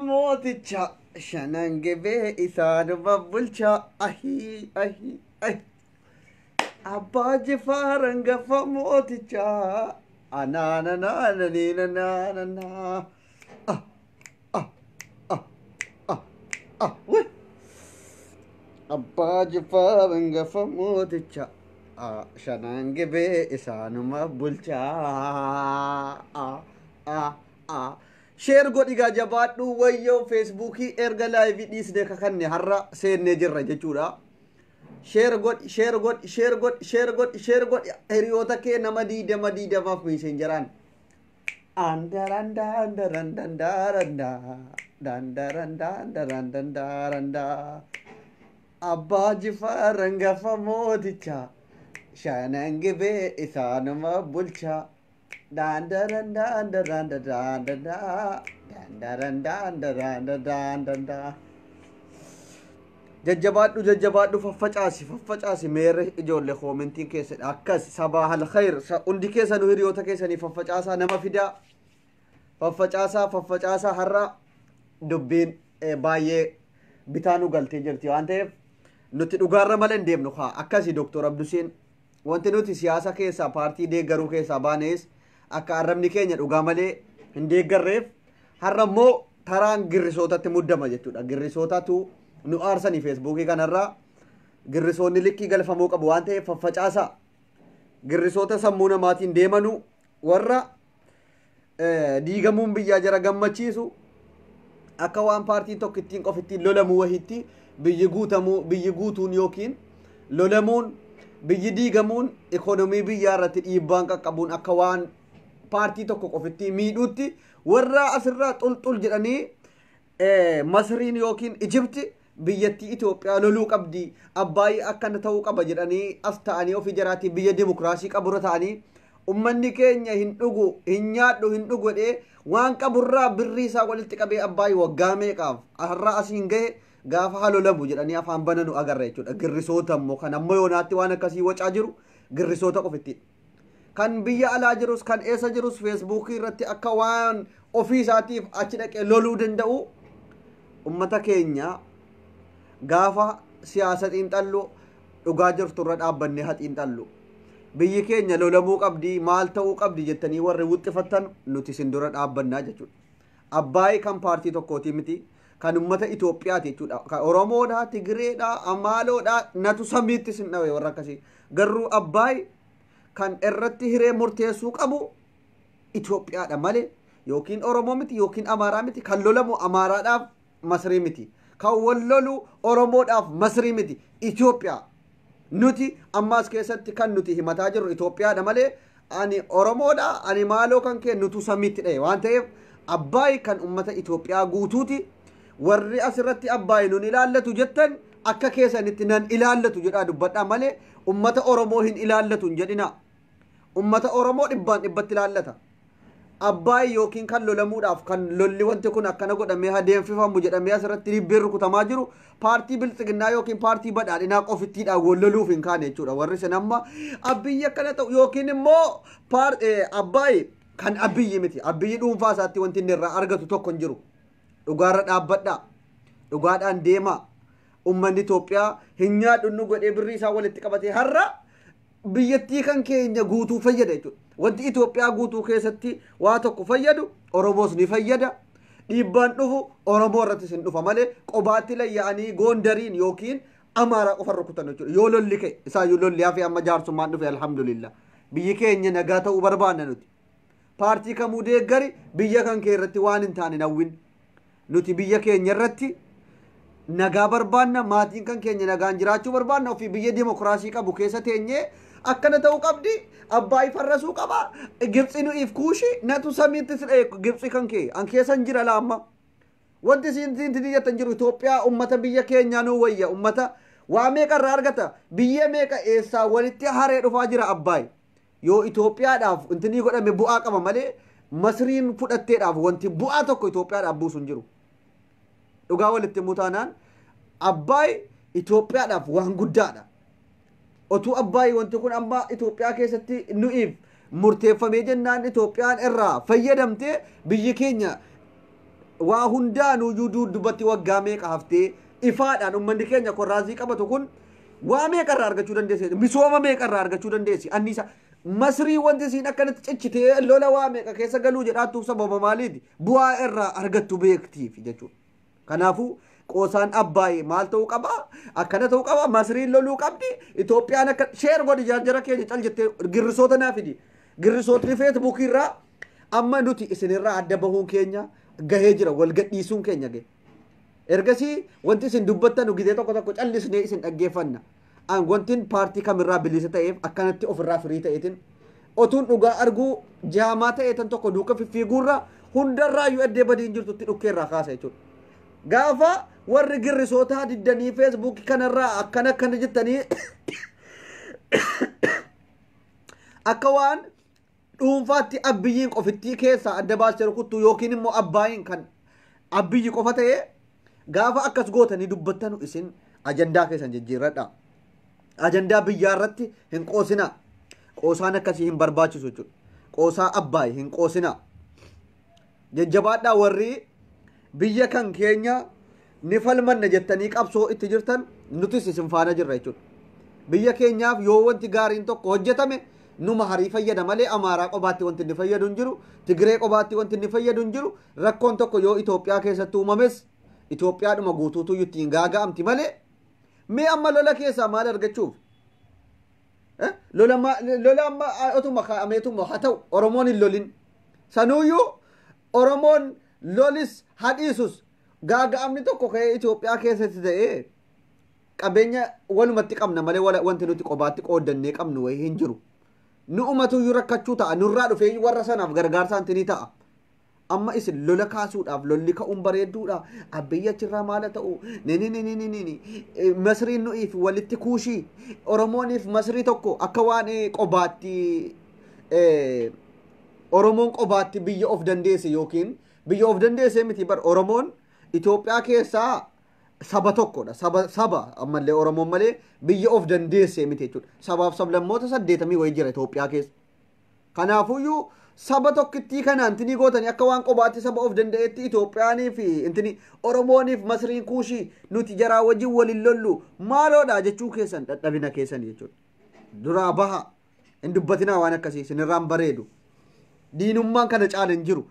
Mooticha shanan gibee isaanuma bulcha ahii ahii ahi. Abbaa Jifaar hangafa mooticha anaananaananiinanaananaa. Ah ah ah ah ah wai. Abbaa Jifaar hangafa mooticha shanan gibee isaanuma bulcha ah ah ah. Share godhi gaa, jabaadhu. Wayyoo, Feesbuukii erga live dhiisnee kakanne har'a seennee jirra jechuudha. Share godhi, share godhi, share godhi, share godhi, share godhi. Hiriyoota kee nama 20 20f Messengeraan. Andarandaandarandandarandaa dandarandaandarandandarandaa. Abbaa Jifaar hangafa mooticha shanan gibee isaanuma bulcha. Daandarandaandarandaandandaa dandarandaandarandandaandandaa. Jajjabaadhu, jajjabaadhu, faffacaasi, faffacaasi. Meerre ijoollee commentiin keessadha akkas. Sabaahal khayr. Hundi keessanuu hiriyoota keessanii faffacaasaa, nama fidaa, faffacaasaa, faffacaasaa. Har'a dubbiin baay'ee bitaa nu galtee jirti waan ta'eef nuti dhugaarra malee hin deemnu haa. Akkasi Doktor Abduseen, wanti nuti siyaasa keessaa paartii deeggaruu keessaa baanes akka arrabni keenya dhugaa malee hin deeggarreef. Har'a immoo taraan girrisootatti muddama jechuudha. Girrisootatu nu aarsanii Feesbuukii kanarraa. Girrisoonni likkii galfamuu qabu waan ta'eef faffacaasaa. Girrisoota sammuu namaatiin deemanu, warra diigamuun biyyaa jara gammachiisu, akka waan paartiin tokko ittiin qof ittiin lolamuu wahitti biyyi guutamuu, biyyi guutuun yookiin lolamuun, biyyi diigamuun, ikoonomii biyyaa irratti dhiibbaan qaqqabuun akka waan paartii tokko qofitti miidhuutti warra asirraa xulxul jedhanii Masriin yookiin Ijipti biyyattii Itoophiyaa loluu qabdi, Abbaayii akkana ta'uu qaba jedhanii as ta'anii, ofii jaraatii biyya dimokiraasii qaburra ta'anii, ummanni keenya hin dhugu, hin nyaadhu, hin dhugu jedhee waan qaburraa birrii isaa walitti qabee Abbaayii waggaa meeqaaf har'a asiin gahe gaafa halolamu jedhanii afaan bananu agarra jechuudha. Girrisoota immoo kan amma yoonaatti waan akkasii wacaa jiru girrisoota qofitti. Kan biyya alaa jirus, kan eessa jirus, Feesbuukii irratti akka waan ofii isaatiif achi dhaqee loluu danda'u. Ummata keenya gaafa siyaasa xiinxallu dhugaa jirtu irra dhaabbannee haa xiinxallu. Biyyi keenya lolamuu qabdi, maal ta'uu qabdi jettanii warri wuxxifattan nuti isin dura dhaabbannaa jechuudha. Abbaayii kan paartii tokkooti miti, kan ummata Itoophiyaati jechuudha. Kan Oromoodha, Tigireedha, Amaaloodha, natu samiitti isin dhawe warra akkasii. Garuu Abbaayii kan irratti hiree murteessuu qabu Itoophiyaadha malee yookiin Oromoo miti yookiin Amaaraa miti. Kan lolamu Amaaraadhaaf Masrii miti. Kan wal lolu Oromoodhaaf Masrii miti. Itoophiyaa. Nuti ammaas keessatti kan nuti himataa jirru Itoophiyaadha malee ani Oromoodha, ani maaloo kan kee nutu samiitti dhahe waan ta'eef Abbaay kan ummata Itoophiyaa guutuuti. Warri asirratti Abbaay nun ilaallatu jettan akka keessanitti nan ilaallatu jedhaa dubbadhaa malee ummata Oromoo hin ilaallatu hin jedhinaa. Ummata Oromoo dhibbaan dhibbatti ilaallata. Abbaay yookiin kan lolamuudhaaf, kan lolli wanti kun akkana godhamee adeemsifamu jedhamee asirratti dibbeen rukutamaa jiru paartii Biltsiginnaa yookiin paartii Badhaadhinaa qofittiidhaan wal loluuf hin kaane jechuudha. Warri isin amma Abiyyi akkana ta'u yookiin immoo Abbaay kan Abiyyi miti. Abiyyi dhuunfaa isaatti wanti inni irraa argatu tokko hin jiru. Dhugaarra dhaabbadhaa. Dhugaadhaan deemaa. Uummanni Itoophiyaa hin nyaadhu nu godhee birrii isaa walitti qabatee har'a biyyattii kan keenya guutuu fayyada jechuudha. Wanti Itoophiyaa guutuu keessatti waa tokko fayyadu Oromoos ni fayyada. Dhiibbaan dhufu Oromoo irrattis hin dhufa malee qobaatti layya'anii Goondariin yookiin Amaaraa qofa rukutan jechuudha. Yoo lolli ka'e isaayyuu lolli hafe, amma jaarsummaan dhufe, alhamdulillah. Biyyi keenya nagaa ta'uu barbaanna nuti. Paartii kamuu deeggari, biyya kan kee irratti waan hin taane hawwin. Nuti biyya keenya irratti nagaa barbaanna, maatiin kan keenya nagaan jiraachuu barbaanna. Ofii biyya dimokiraasii qabu keessa teenyee akkana ta'uu qabdi, Abbaay farrasuu qaba, Gibxi nu'iif kuushi, natu samiitti si dha'e. Gibxi kan kee an keessa hin jira laamma. Wanti siin siin jettan jiru Itoophiyaa ummata biyya keenyaa nu wayya. Ummata waa meeqa irraa argata, biyya meeqa eessaa walitti haree dhufaa jira. Abbaay yoo Itoophiyaadhaaf intinii godhame bu'aa qaba malee Masriin fudhatteedhaaf wanti bu'aa tokko Itoophiyaadhaaf buusu hin jiru. Dhugaa walitti himuu taanaan Abbaay Itoophiyaadhaaf waan guddaadha. Otuu Abbaay wanti kun amma Itoophiyaa keessatti nu'iif murteeffamee jennaan Itoophiyaan irraa fayyadamtee biyyi keenya Waa hundaanuyyuu duubatti waggaa meeqa haftee ifaadhaan uummanni keenya korraazii qabatu kun waa meeqarraa argachuu dandeessi? Misooma meeqarraa argachuu dandeessi? Anniisa Masrii wanti isiin akkanatti cichitee lola waa meeqa keessa galuu jedhaattuuf sababa maaliiti? Bu'aa irraa argattu beektiif jechuudha. Kanaafuu qoosaan Abbaayee maal ta'uu qaba? Akkana ta'uu qaba. Masriin loluu qabdi. Itoophiyaan akka share godhi jaarjara keenya cal jettee girrisoota naa fidi. Girrisootni Feesbuukii irraa amma nuti isinirraa adda bahuun keenya gahee jira, wal gadhiisuun keenya gahe. Ergasii wanti isin dubbattan gizee tokko tokko callisnee isin dhaggeeffanna. An wantin paartii kamirraa bilisa ta'eef akkanatti ofirraa firii ta'eetiin otuun dhugaa arguu jaamaa ta'e tan tokko duuka fiffiiguurra hundarraayyuu addee badiin jirtutti dhukkeerraa kaasa jechuudha. Gaafa warri girrisootaa diddanii Feesbuukii kanarraa akkana akkana jettanii akka waan dhuunfaatti Abbiyyiin qofittii keessaa adda baastee rukuttu yookiin immoo Abbaayiin kan Abbiyyi qofa ta'e gaafa akkas gootanii dubbattanu isin ajandaa keessan jijjiirradha. Ajandaa biyyaa irratti hin qoosinaa. Qoosaan akkasii hin barbaachisu jechuudha. Qoosaa Abbaay hin qoosinaa. Jajjabaadhaa warri biyya kan keenya ni falmanna jettanii qabsoo itti jirtan, nutis isin faana jirra jechuudha. Biyya keenyaaf yoo wanti gaariin tokko hojjetame numa harii fayyada malee Amaaraa qobaatti wanti inni fayyadu hin jiru, Tigiree qobaatti wanti inni fayyadu hin jiru. Rakkoon tokko yoo Itoophiyaa keessatti uumames Itoophiyaadhuma guutuutu ittiin gaaga'amti malee mee amma lola keessaa maal argachuuf? Lola amma otuma kaa'ameetuma haa ta'u Oromoon hin lolin. Sanuuyyuu Oromoon lolis hadhiisus gaaga'amni tokko ka'ee Itoophiyaa keessatti ta'ee qabeenya walumatti qabna malee wanti nuti qobaatti qooddannee qabnu wayii hin jiru. Nu ummatuyyuu rakkachuu ta'a, nurraa dhufee warra sanaaf gargaarsa ni ta'a. Amma isin lola kaasuudhaaf lolli ka'uun bareedduudha. Abbiyyi achirraa maala ta'u? Ni ni ni ni ni ni Masriin nu'iif walitti kuushii. Oromooniif Masrii tokko akka waan qobaatti Oromoon qobaatti biyya of dandeesse yookiin biyya of dandeesse miti bar. Oromoon Itoophiyaa keessaa saba tokkodha. Saba ammallee Oromoon malee biyya of dandeesse miti jechuudha. Sabaaf sablammoota 80 wayii jira Itoophiyaa keessa. Kanaafuyyuu saba tokkittii kanaan intinii gootanii akka waan qobaatti saba of danda'etti Itoophiyaanii fi intini Oromooniif Masriin kuushii nuti jaraa wajjin waliin lollu maaloodha jechuu keessan dadhabina keessan jechuudha. Duraa baha hin dubbatinaa waan akkasii isinirraan bareedu. Diinummaan kana caala hin jiru.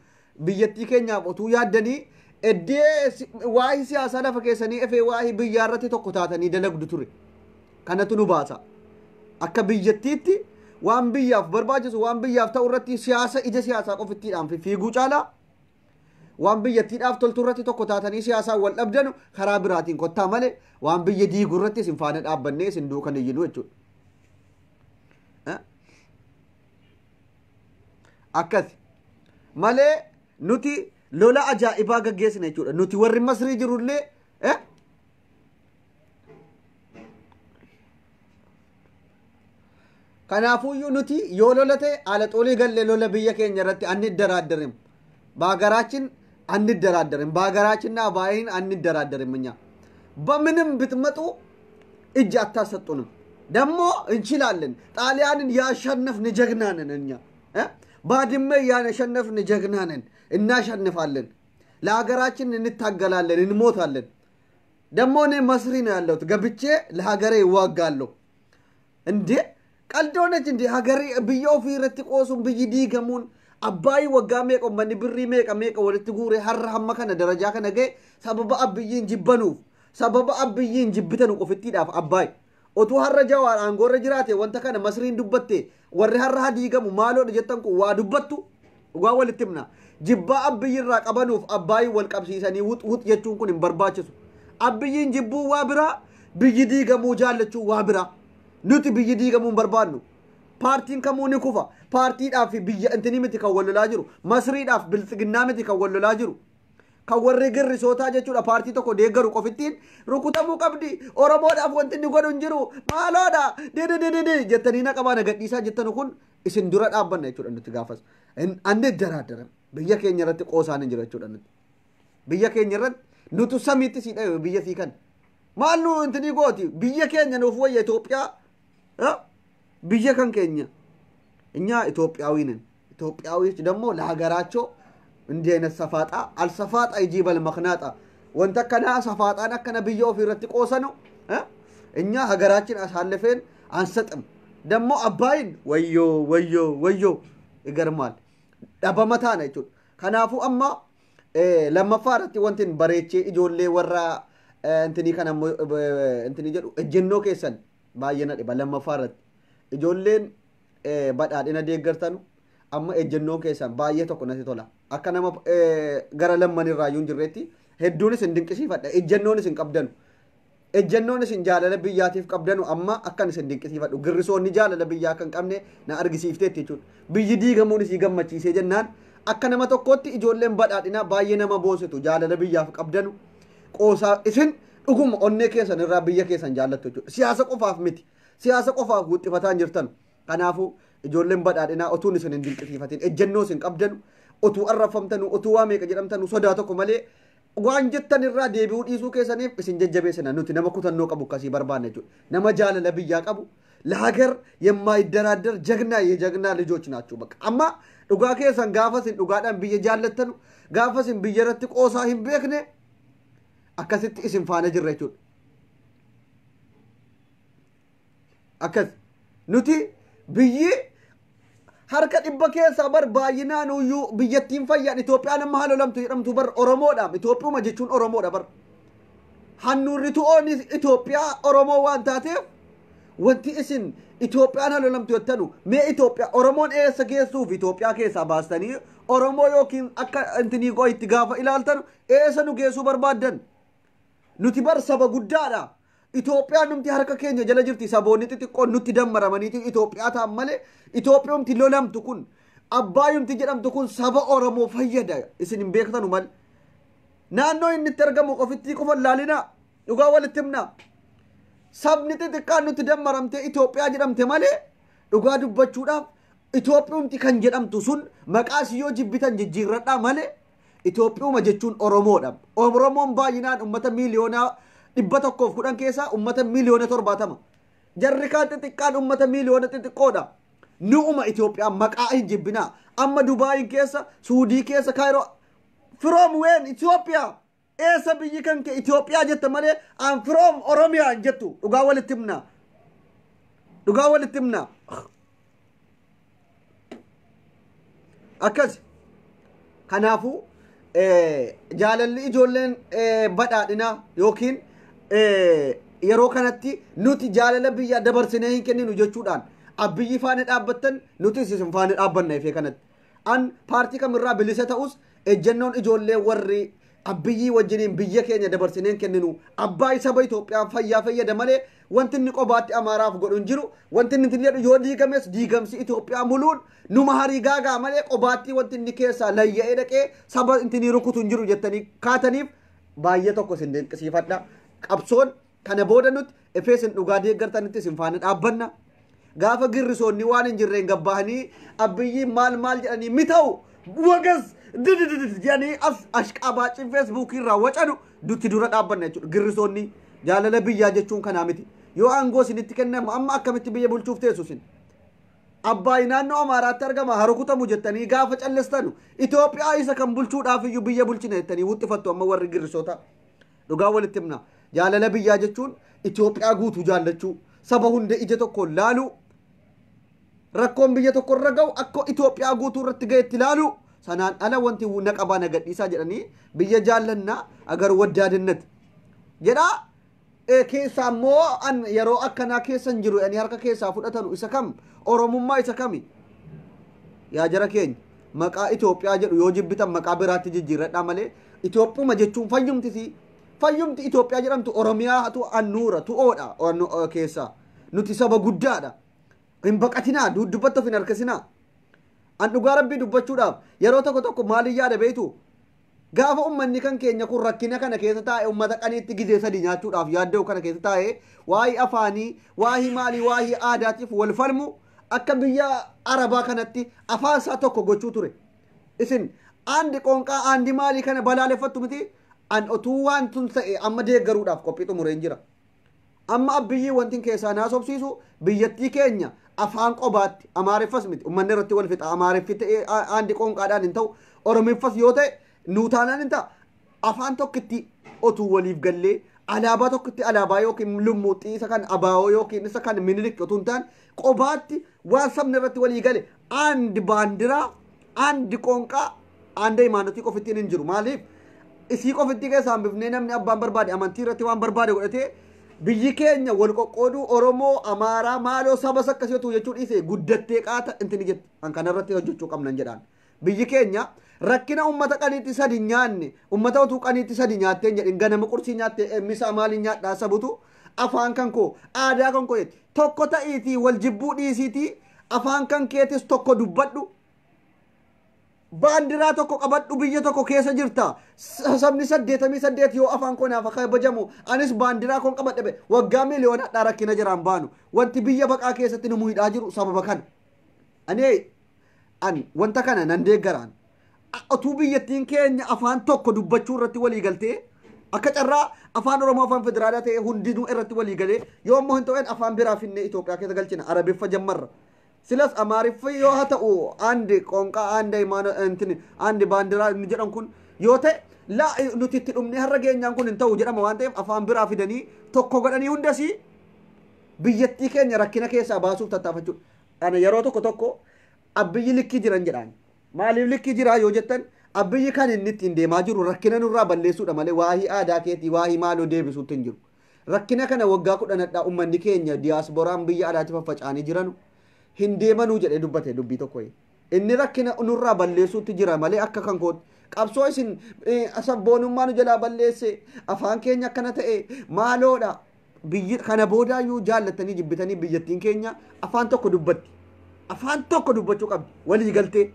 Biyyattii keenyaaf otuu yaaddanii eddee waa'ee siyaasaa lafa keessanii efee waa'ee biyyaa irratti tokko taatanii dalagdu ture. Kanatu nu baasa. Akka biyyattiitti waan biyyaaf barbaachisu, waan biyyaaf ta'u irratti siyaasa ija siyaasaa qofittiidhaan fiiguu caalaa waan biyyattiidhaaf toltu irratti tokko taatanii siyaasaan wal dhabdanu karaa biraatiin kottaa malee waan biyya diigu irratti isin faana dhaabbannee isin duukan iyyinu jechuudha. Akkas malee nuti lola ajaa'ibaa gaggeessina jechuudha. Nuti warri Masrii jirullee Kanaafuyyuu nuti yoo lola ta'e haala xoolii gallee lola biyya keenya irratti anni daraaddarim. በሀገራችን አንደራደርም። በሀገራችንና በአይን አንደራደርም። እኛ በምንም ብትመጡ እጅ አታሰጡንም። ደግሞ እንችላለን። ጣሊያንን ያሸነፍን ጀግና ነን እኛ። ባድመ ያሸነፍን ጀግና ነን። እናሸንፋለን። ለሀገራችን እንታገላለን፣ እንሞታለን። ደግሞ እኔ መስሪ ነው ያለሁት፣ ገብቼ ለሀገሬ ይዋጋለሁ። እንዴ ቀልድ ሆነች እንዴ? ሀገሬ biyya ofii irratti qoosuun, biyyi diigamuun, Abbaayii waggaa meeqa uummanni birrii meeqa meeqa walitti guuree har'a hamma kana darajaa kana ga'e sababa Abbiyyiin jibbanuuf, sababa Abbiyyiin jibbitanu qofittiidhaaf Abbaay. Otuu har'a Jawaar aangoorra jiraate wanta kana Masriin dubbatte warri har'a hadiigamu maaloodha jettan kun waa dubbattu, dhugaa walitti himna. Jibbaa Abbiyyiirraa qabanuuf Abbaayii wal qabsiisanii wux wux jechuun kun hin barbaachisu. Abbiyyiin jibbuu waa biraa, biyyi diigamuu jaallachuu waa biraa. Nuti biyyi diigamuu hin barbaannu. Paartiin kamuu ni kufa. Paartiidhaaf biyya intini miti kan wal lolaa jiru. Masriidhaaf biltsiginnaa miti kan wal lolaa jiru. Kan warri girrisootaa jechuudha paartii tokko deeggaru qofittiin rukutamuu qabdi. Oromoodhaaf wanti inni godhu hin jiru. Maaloodha. Didi jettanii na qabaa na gadhiisaa jettanu kun isin dura dhaabbanna jechuudha nuti gaafas. Anni daraadara. Biyya keenya irratti qoosaan hin jiru jechuudha nuti. Biyya keenya irratti nutu samiitti sii dhabe biyya sii kan. Maal nu intini gooti? Biyya keenya nuuf wayya Itoophiyaa. Biyya kan keenya እኛ ኢትዮጵያዊ ነን። ኢትዮጵያዊዎች ደግሞ ለሀገራቸው እንዲህ አይነት ሰፋጣ አልሰፋጣ ይጂበል መክናጣ ወንተ ከና ሰፋጣን አከነ ብየ ኦፊ ረቲ ቆሰኑ እኛ ሀገራችን አሳልፈን አንሰጥም። ደግሞ አባይን ወዮ ወዮ ወዮ ይገርማል። Dhabama taana jechuudha. Kanaafuu amma lammaffaa irratti wanti bareechee ijoollee warra intinii kana intinii jedhu ejjennoo keessan baay'ee na dhiba. Lammaffaa irratti ijoolleen badhaadhina deeggartanu amma ejjennoon keessan baay'ee tokko natti tola. Akka nama gara lamman irraayyuu hin jirretti hedduunis hin dinqisiifadha. Ejjennoon isin qabdanu. Ejjennoon isin jaalala biyyaatiif qabdanu amma akkan isin dinqisiifadhu. Girrisoonni jaalala biyyaa kan qabne na argisiifteetti jechuudha. Biyyi diigamuun isii gammachiisee jennaan akka nama tokkotti ijoolleen badhaadhinaa baay'ee nama boonsitu jaalala biyyaaf qabdanu. Qoosaa isin dhuguma onnee keessan irraa biyya keessan jaallattu jechuudha. Siyaasa qofaaf miti. Siyaasa qofaaf wuxxifataan jirtan. Kanaafuu ijoolleen badhaadhinaa otuun isin hin dinqisiifatin ejjennoo isin qabdanu otuu arrafamtanu otuu waa meeqa jedhamtanu sodaa tokko malee waan jettan irraa deebi'uu dhiisuu keessaniif isin jajjabeessina. Nuti nama kutannoo qabu akkasii barbaanna jechuudha. Nama jaalala biyyaa qabu ለሀገር የማይደራደር ጀግና የጀግና ልጆች ናቸው። በቃ amma dhugaa keessan gaafa isin dhugaadhaan biyya jaallattanu gaafa isin biyya irratti qoosaa hin beekne akkasitti isin faana jirra jechuudha. Akkas nuti biyyi harka dhibba keessaa bar baay'inaan iyyuu biyyattiin fayyaan Itoophiyaan amma halolamtu jedhamtu bar Oromoodha. Itoophiyuma jechuun Oromoodha bar. Handhuurri tu'oon Itoophiyaa Oromoo waan taateef wanti isin Itoophiyaan halolamtu jettanu mee Itoophiyaa Oromoon eessa geessuuf Itoophiyaa keessaa baastanii Oromoo yookiin akka intinii itti gaafa ilaaltanu eessa nu geessuu barbaaddan? Nuti bar saba guddaadha. Itoophiyaan numti harka keenya jala jirti saboonni xixiqqoon nutti dammaramaniiti Itoophiyaa ta'an malee Itoophiyumti lolamtu kun Abbaayumti jedhamtu kun saba Oromoo fayyada isin hin beektanu mal. Naannoo inni itti argamu qofittii qofa laalinaa dhugaa walitti himnaa. Sabni xixiqqaan nutti dammaramte Itoophiyaa jedhamte malee dhugaa dubbachuudhaaf Itoophiyumti kan jedhamtu sun maqaa yoo jibbitan jijjiirradhaa malee Itoophiyuma jechuun Oromoodha. Oromoon baay'inaan uummata 110,000,000 keessaa uummata 70,000,000. Jarri kaan xixiqqaan uummata miiliyoona xixiqqoodha. Nu'uma Itoophiyaa maqaa hin jibbinaa. Amma Dubaayin keessa, Suudii keessa, Kaayiroo. From when Itoophiyaa? Eessa biyyi kan kee Itoophiyaa jette malee an from Oromiyaa hin jettu. Dhugaa walitti himnaa. Dhugaa walitti himnaa. Akkas. Kanaafuu jaalalli ijoolleen badhaadhinaa yookiin yeroo kanatti nuti jaalala biyyaa dabarsinee hin kenninu jechuudhaan Abiyyi faana dhaabbattan nuti isin faana dhaabbanna ifee kanatti. An paartii kamirraa bilisa ta'us ejjennoon ijoollee warri Abiyyi wajjiniin biyya keenya dabarsinee hin kenninu abbaa saba Itoophiyaa fayyaa fayyada malee wanti inni qobaatti Amaaraaf godhu hin jiru. Wanti inni jedhu yoo diigames diigamsi Itoophiyaa muluun numa harii gaagaa malee qobaatti wanti inni keessaa layya'ee dhaqee saba intinii rukutu hin jiru jettanii kaataniif baay'ee tokko isin dinqisiifadha. Qabsoon kana booda nuti ifee isin dhugaa deeggartanitti isin faana dhaabbanna. Gaafa girrisoonni waan hin jirreen gabbahanii Abiyyi maal maal jedhanii mita'u wagas didididid jedhanii as ashqabaacin feesbuukii irraa wacanu dutti dura dhaabbanna jechuudha. Girrisoonni jaalala biyyaa jechuun kanaa miti. Yoo aangoo isinitti kennamu amma akkamitti biyya bulchuuf teessu isin? Abbaay naannoo Amaaraatti argama harukutamu jettanii gaafa callistanu Itoophiyaa isa kan bulchuudhaaf iyyuu biyya bulchina jettanii wuxxifattu amma warri girrisoota. Dhugaa walitti himna. Jaalala biyyaa jechuun Itoophiyaa guutuu jaallachuu, saba hunda ija tokkoon laaluu, rakkoon biyya tokko irra ga'u akka Itoophiyaa guutuu irratti ga'etti ilaalu sanaan ala wanti na qabaa na gadhiisaa jedhanii biyya jaallannaa agar waddaadinnet jedhaa. Keessa ammoo an yeroo akkanaa keessa hin jiru jedhanii harka keessaa fudhatanu isa kam Oromummaa isa kami? Yaa jara keenya maqaa Itoophiyaa jedhu yoo jibbitan maqaa biraatti jijjiirradhaa malee Itoophiyuma jechuun fayyumti fayyumti Itoophiyaa jedhamtu Oromiyaa tu annuura tu'oodha keessaa nuti saba guddaadha. Hin baqatinaa dubbatta of hin harkisinaa. An dhugaa rabbii dubbachuudhaaf yeroo tokko tokko maaliin yaada beektu? Gaafa ummanni kan keenya kun rakkina kana keessa taa'e ummata qaniitti gizee sadii nyaachuudhaaf yaadda'u kana keessa taa'e waa'ee afaanii waa'ee maalii waa'ee aadaatiif wal falmu akka biyya Arabaa kanatti afaan isaa tokko gochuu ture. Isin aandi qoonqaa aandi maalii kana balaaleffattu miti an otuu waan tun ta'e amma deeggaruudhaaf qophii xumureen jira. Amma Abiyyi wanti keessaa naasofsiisu biyyattii keenya afaan qobaatti Amaariffas miti ummanni irratti wal fixa Amaariffi ta'ee aandi qoonqaadhaan hin ta'u Oromiffas yoo ta'e nuu taanaan hin ta'a. Afaan tokkitti otuu waliif gallee alaabaa tokkitti alaabaa yookiin lummuuxxii isa kan abaa'oo yookiin isa kan Minilik otuu hin taane qobaatti waan sabni irratti walii gale አንድ ባንዲራ አንድ ቋንቋ አንድ ሃይማኖት qofittiin hin jiru. Maaliif isii qofitti keessaa hambifnee namni abbaan barbaade amantii irratti waan barbaade godhatee biyyi keenya wal qoqqooduu Oromoo, Amaaraa, maaloo sabas akkasii otuu jechuu dhiise guddattee qaata intini jetti. Kan kanarratti hojjechuu qabnan jedhaan. Biyyi keenya rakkina ummata qaniitti sadi nyaanne, ummata otuu qaniitti sadi nyaattee hin jedhin ganama qursii nyaattee misaa maaliin nyaadhaa sabutu afaan kan koo aadaa kan koo jetti. Tokko ta'iitii wal jibbuu dhiisiitii afaan kan keetis tokko dubbadhu. Baandiraa tokko qabadhu, biyya tokko keessa jirta. Sabni 88 yoo afaan koo naaf kabajamu anis baandiraa koon qabadhe be waggaa miliyoona dhaa rakkina jiraan baanu. Wanti biyya baqaa keessatti nu muhidhaa jiru sababa kana. Ani an wanta kana nan deeggaraan. Otuu biyyattiin keenya afaan tokko dubbachuu irratti walii galtee akka carraa afaan Oromoo afaan federaalaa ta'e hundinuu irratti walii galee yoo ammoo hin ta'in afaan biraa finnee Itoophiyaa keessa galchina Arabiffa jammarra. Silas Amaariffa yoo haa ta'u አንድ ቋንቋ አንድ ሃይማኖት እንትን አንድ ባንዲራ inni jedhan kun yoo ta'e laa nuti itti dhumnee har'a geenyaan kun hin ta'u jedhama waan ta'eef afaan biraa fidanii tokko godhanii hundasii biyyattii keenya rakkina keessaa baasuuf tattaafachuudha. Ana yeroo tokko tokko Abiyyi likkii jiran jedhaan. Maaliif likkii jiraa yoo jettan Abiyyi kan inni ittiin deemaa jiru rakkina nurraa balleessuudha malee waahii aadaa keetii waahii maaloo deebisuutti hin jiru. Rakkina kana waggaa 10 uummanni keenya diyaasbooraan biyya alaatti faffaca'anii jiranu hin deemanuu jedhee dubbate dubbii tokko. Inni rakkina nurraa balleessuutti jira malee akka kan kootti qabsoo isin sabboonummaa nu jalaa balleesse afaan keenya akkana ta'e maaloodha. Biyyi kana boodaayyuu jaallattanii jibbitanii biyyattiin keenya afaan tokko dubbatti. Afaan tokko dubbachuu qabdi walii galtee.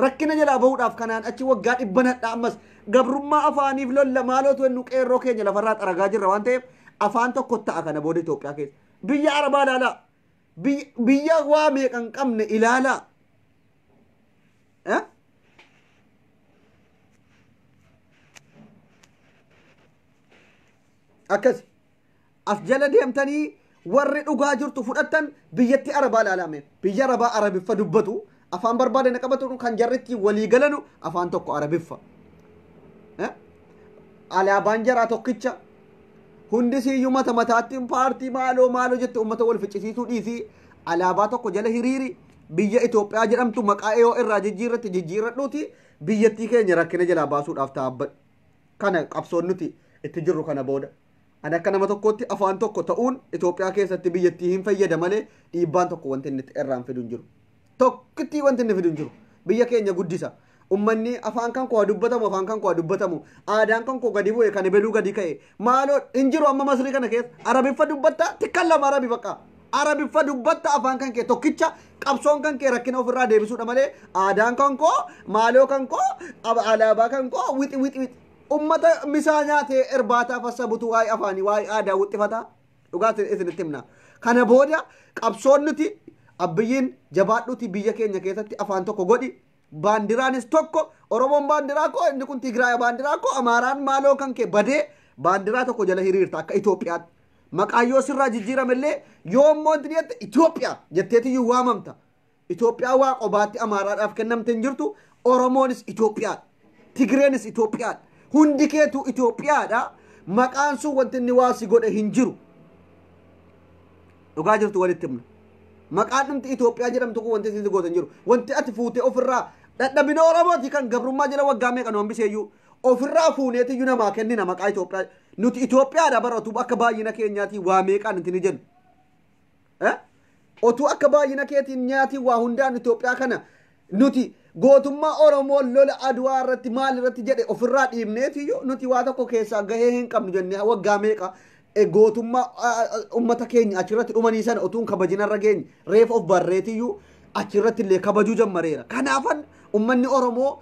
Rakkina jalaa bahuudhaaf kanaan achi waggaa 100 ammas gabrummaa afaaniif lolla maalootu jennu qeerroo keenya lafarraa xaragaa jirra waan ta'eef afaan tokko ta'a kana booda Itoophiyaa keessa. Biyya Arabaa ilaalaa. Biyya waa meeqa hin qabne ilaalaa. Akkas as jala deemtanii warri dhugaa jirtu fudhattan biyyatti Arabaa ilaalame. Biyya Arabaa Arabiffa dubbatu afaan barbaadan qabatu kan jarritti walii galanu afaan tokko Arabiffa. Alaabaan jaraa tokkicha. Hundi siyyuu mata mataatti paartii maaloo maaloo jette uummata wal ficcisiisuu dhiisii alaabaa tokko jala hiriiri biyya Itoophiyaa jedhamtu maqaa yoo irraa jijjiirratti jijjiirradhuuti biyyattii keenya rakkina jalaa baasuudhaaf taabbadhu. Kana qabsoon nuti itti jirru kana booda. Ani akka nama tokkootti afaan tokko ta'uun Itoophiyaa keessatti biyyattii hin fayyada malee dhiibbaan tokko wanti inni irraan fidu hin jiru. Tokkittii wanti inni fidu hin jiru. Biyya keenya guddisa. Ummanni afaan kan koo dubbatamu afaan kan koo dubbatamu aadaan kan koo gadi bu'e kan ebeluu gadi ka'e maaloo hin jiru amma Masrii kana keessa Arabiffa dubbatta tikkan lama Arabi bakka Arabiffa dubbatta afaan kan kee tokkicha qabsoon kan kee rakkina ofirraa deebisuudha malee aadaan kan koo maaloo kan koo alaabaa kan koo wixi wixi wixi ummata misaa nyaatee irbaataa fassabutu waa'ee afaanii waa'ee aadaa wixxifataa dhugaa isinitti himna. Kana booda qabsoon nuti Abiyyiin jabaadhuuti biyya keenya keessatti afaan tokko godhi. Baandiraanis tokko Oromoon baandiraa koo inni kun Tigraay baandiraa koo Amaaraan maaloo kan kee badee baandiraa tokko jala hiriirta akka Itoophiyaatti. Maqaan yoo sirraa jijjiiramellee yoo immoo wanti jette Itoophiyaa jetteetiyyuu waamamta. Itoophiyaa waa qobaatti Amaaraadhaaf kennamte hin jirtu. Oromoonis Itoophiyaadha. Tigreenis Itoophiyaadha. Hundi keetu Itoophiyaadha. Maqaan sun wanti inni waa si godhe hin jiru. Dhugaa jirtu walitti himna. Maqaan dhumti Itoophiyaa jedhamtu kun wanti isin gootan jiru. Wanti ati fuutee ofirraa dadhabina Oromooti kan gabrummaa jala waggaa meeqa nu hambiseeyyuu ofirraa fuuneetiyyuu namaa kennina maqaa Itoophiyaa. Nuti Itoophiyaadha bara otuu akka baay'ina keenyaatiin waa meeqaan itti ni jennu. Otuu akka baay'ina keetiin nyaatiin waa hundaan Itoophiyaa kana nuti gootummaa Oromoo lola Adwaa irratti maal irratti jedhe ofirraa dhiibneetiyyuu nuti waa tokko keessaa gahee hin qabnu jennee waggaa meeqa gootummaa uummata keenya achirratti dhumanii sana otuun kabajinarra geenye reefa of barreetiyyuu achirratti illee kabajuu jammareera. Kanaafan uummanni Oromoo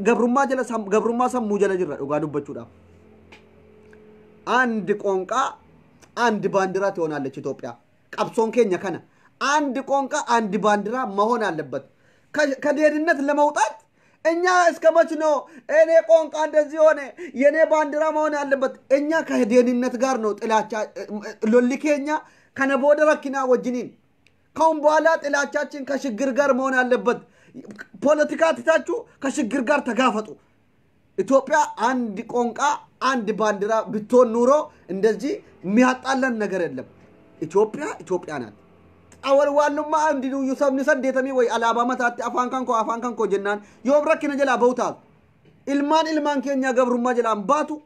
gabrummaa jala gabrummaa sammuu jala jirra dhugaa dubbachuudhaaf. አንድ ቋንቋ አንድ ባንዲራ ትሆናለች ኢትዮጵያ። qabsoon keenya kana አንድ ቋንቋ አንድ ባንዲራ መሆን አለበት። ከድህነት ለመውጣት እኛ እስከ መች ነው እኔ ቋንቋ እንደዚህ ሆነ የኔ ባንዲራ መሆን አለበት? እኛ ከድህነት ጋር ነው ጥላቻ lolli keenya kana booda rakkina wajjiniin ካሁን በኋላ ጥላቻችን ከችግር ጋር መሆን አለበት። ፖለቲካ ትታችሁ ከችግር ጋር ተጋፈጡ። ኢትዮጵያ አንድ ቋንቋ አንድ ባንዲራ ብትሆን ኑሮ እንደዚህ የሚያጣለን ነገር የለም። ኢትዮጵያ ኢትዮጵያ ናት። Awalwaalummaa hundinuyyuu sabni saddeetamii wayi alaabaa mataatti afaan kan koo afaan kan koo jennaan yoom rakkina jalaa bahu taatu. Ilmaan ilmaan keenyaa gabrummaa jalaan baatu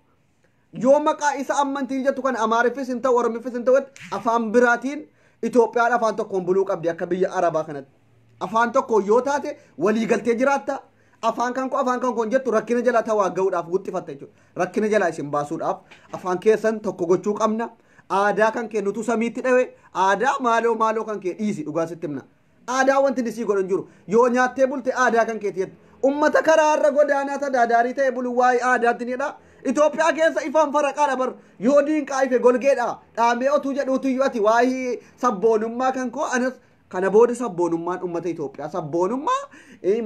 yoo maqaa isa ammantiin jettu kan Amaariffis hin ta'u Oromiffis hin ta'u afaan biraatiin Itoophiyaan afaan tokkoon buluu qabdi akka biyya Arabaa kanatti. Afaan tokko yoo taate waliigaltee jiraatta. Afaan kan koo afaan kan koo jettu rakkina jalaa tawaa ga'uudhaaf guxxifatta jechuudha. Rakkina jalaa isin baasuudhaaf afaan keessan tokko gochuu qabna. Aadaa kan kee nutu samiitti dhawe aadaa maaloo maaloo kan kee dhiisi dhugaa sitti himna. Aadaa wanti nisii godhan jiru yoo nyaattee bulte aadaa kan keeti jettu. Ummata karaarra godaanaa tadaadaarii ta'e bulu waa'ee aadaatti ni dha. Itoophiyaa keessa ifaan faraqaadha bar yoo diinqaa ife golgeedha dhaamee otuu jedhuutu iyyuu ati waa'ee sabboonummaa kan koo anas kana booda sabboonummaan ummata Itoophiyaa sabboonummaa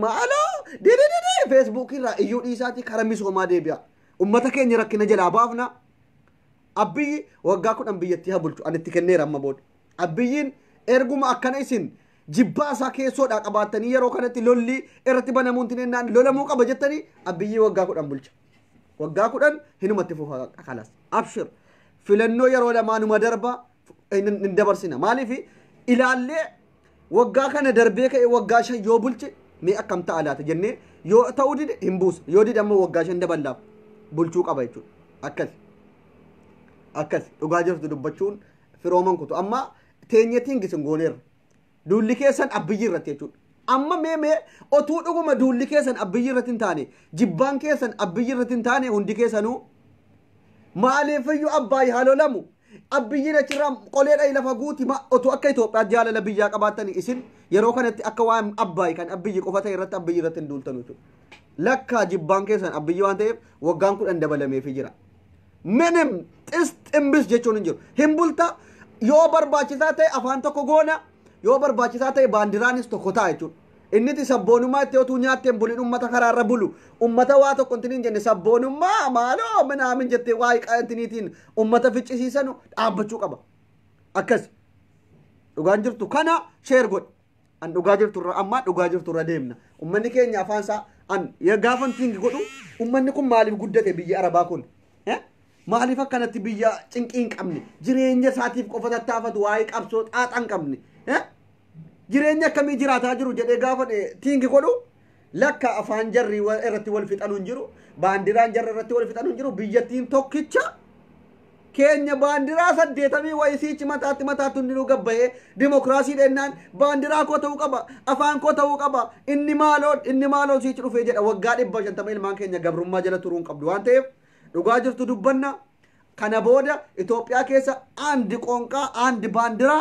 maaloo didididi feesbuukii irraa iyyuu dhiisaati kara misoomaa deebi'a. Ummata keenya rakkina jalaa baafna. Abiyyi waggaa 10 biyyattii haa bulchu ani itti kenneera amma booda. Abiyyiin erguma akkana isin jibbaa isaa keessoodhaa qabaattanii yeroo kanatti lolli irratti banamuun tineennaan lolamuu qaba jettanii Abiyyi waggaa 10 bulcha. Waggaa 10 hinumatti fufa kalas. Abshir filannoo yeroo lamaanuma darba hin dabarsina. Maaliif ilaallee waggaa kana darbee ka'e waggaa 5 yoo bulche mee akkam ta'a laata jennee yoo ta'uu dide hin buusa. Yoo dide ammoo waggaa 5 daballaaf bulchuu qaba jechuudha. Akkas. Akkas dhugaa jirtu dubbachuun firooman kutu. Amma teenyetiin gisin gooneerra. Duulli keessan Abiyyi irratti jechuudha. Amma mee otuu dhuguma duulli keessan Abiyyi irratti hin taane jibbaan keessan Abiyyi irratti hin taane hundi keessanuu maaliifiyyuu Abbaay haa lolamu Abiyyiin achirraa qoleedha lafa guuti otuu akka Itoophiyaa jaalala biyyaa qabaattanii isin yeroo kanatti akka waan Abbaay kan Abiyyi qofa ta'e irratti Abiyyi irratti hin duultanu jechuudha. Lakkaa jibbaan keessan Abiyyi waan ta'eef waggaan 10 dabalameefii jira. Minim xis ximbis jechuun hin jiru. Hin bulta yoo barbaachisaa ta'e afaan tokko goona yoo barbaachisaa ta'e baandiraanis tokko ta'a jechuudha. Inniti sabboonummaa itti otuu nyaattee hin bulin ummata karaarra bulu ummata waa tokko hin jenne sabboonummaa maaloo minaamin jettee waa'ee qaantiniitiin ummata ficcisiisanu dhaabbachuu qaba. Akkas dhugaan jirtu kana sheer godhi. An dhugaa jirtu irra amma dhugaa jirtu irra deemna. Ummanni keenya afaan isaa an gaafan tingi godhu ummanni kun maaliif guddate biyya Arabaa kun? Maaliif akkanatti biyya cinqii hin qabne jireenya isaatiif qofa tattaafatu waa'ee qabsoo xaaxaa hin qabne jireenya akkamii jiraataa jiru jedhee gaafa tingi godhu lakka afaan jarri irratti wal fixanu hin jiru baandiraan jarri irratti wal fixanu hin jiru biyyattiin tokkicha keenya baandiraa 80 wayii siichi mataatti mataatti hundinuu gabbahee dimokiraasii dhennaan baandiraa koo ta'uu qaba afaan koo ta'uu qaba inni maaloon siichi dhufee jedha waggaa 150 ilmaan keenya gabrummaa jala turuu hin qabdu waan ta'eef dhugaa jirtu dubbanna. Kana booda Itoophiyaa keessa አንድ ቋንቋ አንድ ባንዲራ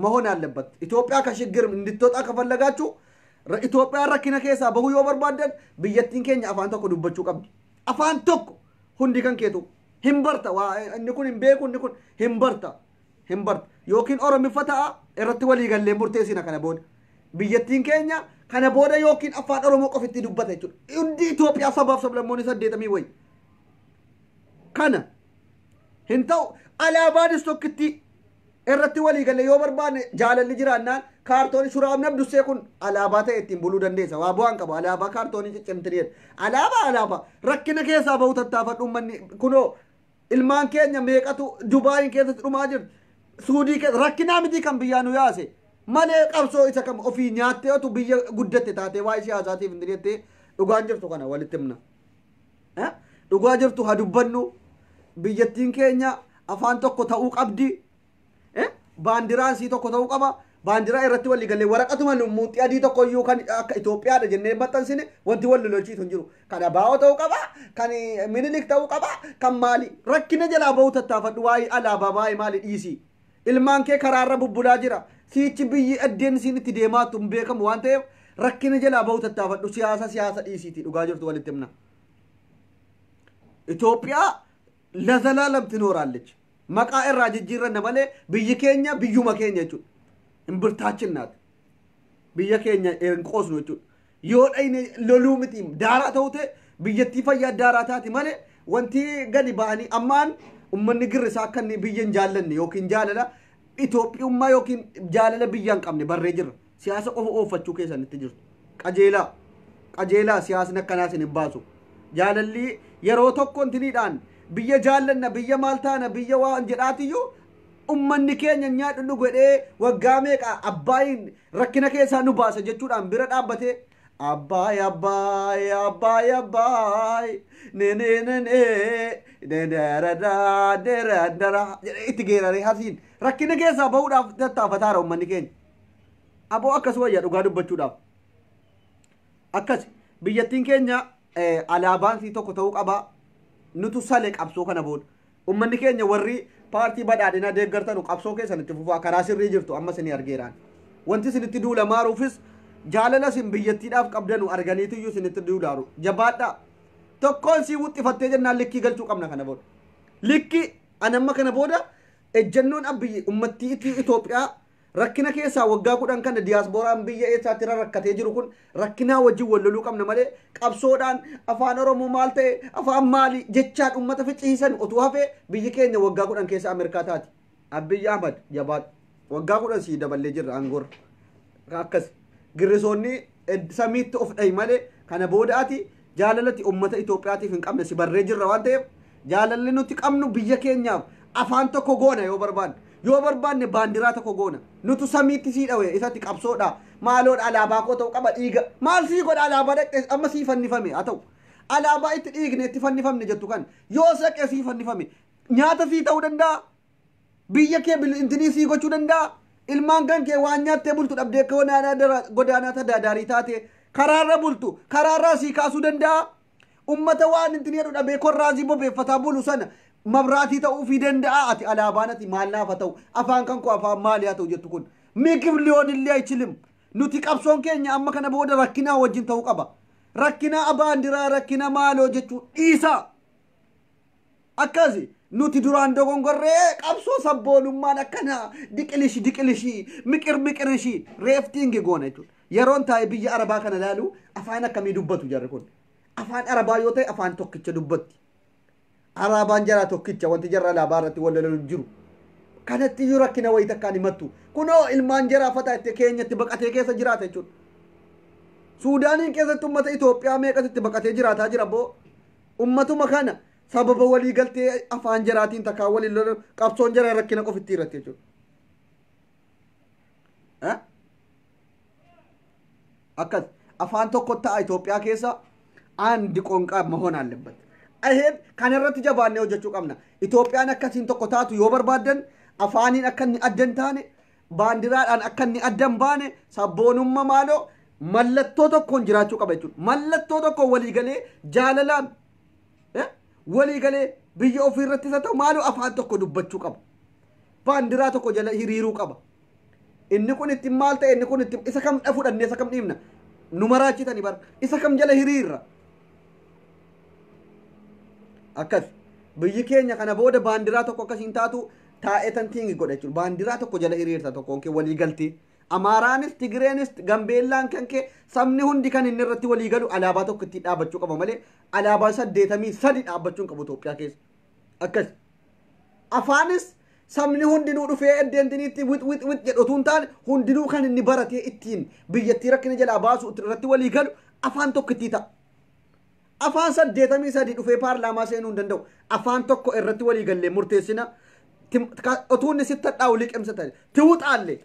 መሆን አለበት። ኢትዮጵያ ከችግር እንድትወጣ ከፈለጋችሁ ኢትዮጵያ rakkina keessaa bahuu yoo barbaaddan biyyattiin keenya afaan tokko dubbachuu qabdi. Afaan tokko hundi kan keetu hin barta inni kun hin beeku inni kun hin barta hin barta yookiin Oromiffa ta'a irratti walii gallee murteessina kana booda biyyattiin keenya kana booda yookiin afaan Oromoo qofitti dubbata jechuudha. Hundi Itoophiyaa sabaaf sablammoonni 80 wayi. Kana hin ta'u alaabaanis tokkitti irratti walii galee yoo barbaanne jaalalli jiraannaan kaartoonii shuraaf nabdussee kun alaabaa ta'e ittiin buluu dandeessa. Waa bu'aan qabu alaabaa kaartoonii ciccimtiniidha. Alaabaa alaabaa rakkina keessaa bahu tattaafadhu uummanni kunoo ilmaan keenya meeqatu Dubaayin keessatti dhumaa jiru. Suudii keessa rakkinaa miti kan biyyaa nu yaase malee qabsoo isa kam ofii nyaattee otu biyya guddatte taatee waa'ee siyaasaatiif hin jettee dhugaan jirtu kana walitti himna. Dhugaa jirtu haa dubbannu biyyattiin keenya afaan tokko ta'uu qabdi. Baandiraan sii tokko ta'uu qaba. Baandiraa irratti walii galee waraqatuma murtii adii tokko iyyuu kan akka Itoophiyaadha jennee maxxansine wanti wal lolchiisu hin jiru. Kan Abaa'oo ta'uu qaba, kan Minilik ta'uu qaba, kan maali. Rakkina jalaa bahuu tattaafadhu waa'ee alaabaa waa'ee maali dhiisi. Ilmaan kee karaarra bubbulaa jira. Siichi biyyi addeen siin itti deemaatu hin beekamu waan ta'eef rakkina jalaa bahuu tattaafadhu siyaasa siyaasa dhiisiiti dhugaa jirtu walitti himna. Itoophiyaa ለዘላለም ትኖራለች። Maqaa irraa jijjiirranna malee biyyi keenya biyyuma keenya jechuudha. Imbirtaachin naati. Biyya keenya hin qoosnu jechuudha. Yoo dhayne loluu miti daaraa ta'u ta'e biyyattii fayyaa daaraa taati malee wanti gadi ba'anii ammaan ummanni girrisaa akka inni biyya hin jaallanne yookiin jaalala Itoophiyummaa yookiin jaalala biyya hin qabne barree jirra. Siyaasa qofa oofachuu keessanitti jirtu. Qajeelaa qajeelaa, siyaasni akkanaa isin hin baasu. Jaalalli yeroo tokko intiniidhaan biyya jaallanna, biyya maal taana, biyya waan jedhaatiyyuu ummanni keenya nyaadhu nu godhee waggaa meeqa Abbaayin rakkina keessaa nu baasa jechuudhaan bira dhaabbatee, Abbaay Abbaay Abbaay Abbaay ne ne ne ne ne ne dara jedhee itti geeraree hasiin rakkina keessaa bahuudhaaf tattaafataara ummanni keenya. Aboo, akkas wayya dhugaa dubbachuudhaaf. Akkas biyyattiin keenya alaabaan sii tokko ta'uu qaba. Nutu sale qabsoo kana booda. Ummanni keenya warri paartii badhaadhinaa deeggartanu, qabsoo keessan itti fufaa, karaa sirrii jirtu amma isinii argeeraan. Wanti isinitti duulamaaruufis jaalala isin biyyattiidhaaf qabdanu arganiitiyyuu isinitti duulaaru. Jabaadhaa. Tokkoon sii wuxxifattee jennaan likkii galchuu qabna kana booda. Likkii anamma kana booda ejjennoon Abiyyi ummattii Itoophiyaa rakkina keessaa waggaa 10 kana diyaaspooraan biyya eessaatti rakkatee jiru kun rakkinaa wajjin wal loluu qabna malee, qabsoodhaan afaan Oromoo maal ta'e, afaan maali jechaan ummata ficciisan utuu hafee biyyi keenya waggaa 10 keessa Ameerikaa taati. Abiyyi Ahmad, jabaadhu. Waggaa 10 sii daballee jirra aangoorra. Akkas girrisoonni samiitti of dhahi malee kana booda ati jaalalatti ummata Itoophiyaatiif hin qabne si barree jirra waan ta'eef, jaalalli nuti qabnu biyya keenyaaf afaan tokko goona yoo barbaanne. Yoo barbaanne baandiraa tokko goona. Nutu samiitti sii dhawe isatti qabsoodha. Maaloodha, alaabaa koo ta'u qaba, dhiiga. Maal sii godha alaabaa dhaqxe amma sii fannifame haa ta'u. Alaabaa itti dhiigne itti fannifamne jettu kan yoo saqe sii fannifame nyaata sii ta'uu danda'a. Biyya kee intinii sii gochuu danda'a. Ilmaan kan kee waan nyaattee bultu dhabdee akka godaanaa tadaadaarii taate karaarra bultu karaarraa sii kaasuu danda'a. Ummata waan intinii jedhu dhabee korraazii bobeeffataa bulu sana mabraatii ta'uufii danda'a. Ati alaabaan ati maal naaf haa ta'u, afaan kan koo afaan maali haa ta'u jettu kun ምግብ ሊሆንልህ አይችልም. Nuti qabsoon keenya amma kana booda rakkinaa wajjin ta'uu qaba. Rakkinaa baandiraa, rakkina maaloo jechuu dhiisaa. Akkasi nuti duraan dogongorree qabsoo sabboonummaan akkana diqilishi diqilishi miqir miqirishi reeftiingi goona jechuudha. Yeroon taa'e biyya Arabaa kana ilaalu, afaan akkamii dubbatu jarri kun? Afaan Arabaa yoo ta'e afaan tokkicha dubbatti. Alaabaan jaraa tokkicha, wanti jarra alaabaa irratti wal lolu jiru. Kanatti iyyuu rakkina wayii takkaan himattu. Kunoo ilmaan jaraa fataa itti keenyatti baqatee keessa jiraata jechuudha. Suudaaniin keessatti uummata Itoophiyaa meeqatti baqatee jiraataa jira boo. Ummatuma kana sababa walii galtee afaan jaraatiin takkaan waliin lolu qabsoon jaraa rakkina qofitti irratti jechuudha. Akkas afaan tokko ta'a Itoophiyaa keessa, አንድ ቋንቋ መሆን አለበት። ይሄን kanarratti jabaannee hojjechuu qabna. Itoophiyaan akkasiin tokko taatu yoo barbaaddan, afaaniin akka inni adda hin taane, baandiraadhaan akka inni adda hin baane, sabboonummaa maaloo mallattoo tokkoon jiraachuu qaba jechuudha. Mallattoo tokkoon walii galee, jaalalaan walii galee, biyya ofii irrattis haa ta'u maaloo afaan tokko dubbachuu qaba. Baandiraa tokko jala hiriiruu qaba. Inni kun ittiin maal ta'e, inni kun ittiin isa kam fudhannee isa kam dhiibna? Nu maraachitanii bara, isa kam jala hiriirra? Akkas biyyi keenya kana booda baandiraa tokko akkasiin taatu taa'ee tantiingi godha jechuudha. Baandiraa tokko jala hiriirta, tokkoon kee walii galtee. Amaaraanis, Tigireenis, Gambeellaan kan kee sabni hundi kan inni irratti walii galu alaabaa tokko ittiin dhaabbachuu qaba malee alaabaa 83 dhaabbachuu hin qabu Itoophiyaa keessa. Akkas. Afaanis sabni hundinuu dhufee eddeentiniitti wix wix wix jedhu utuu hin taane, hundinuu kan inni baratee ittiin biyyattii rakkina jalaa baasu irratti walii galu afaan tokko ittii ta'a. Afaan 83 dhufee paarlaamaa seenuu hin danda'u. Afaan tokko irratti walii gallee murteessina. Utuu inni sitti hadhaa'u liqimsata. Tiwuxaalle.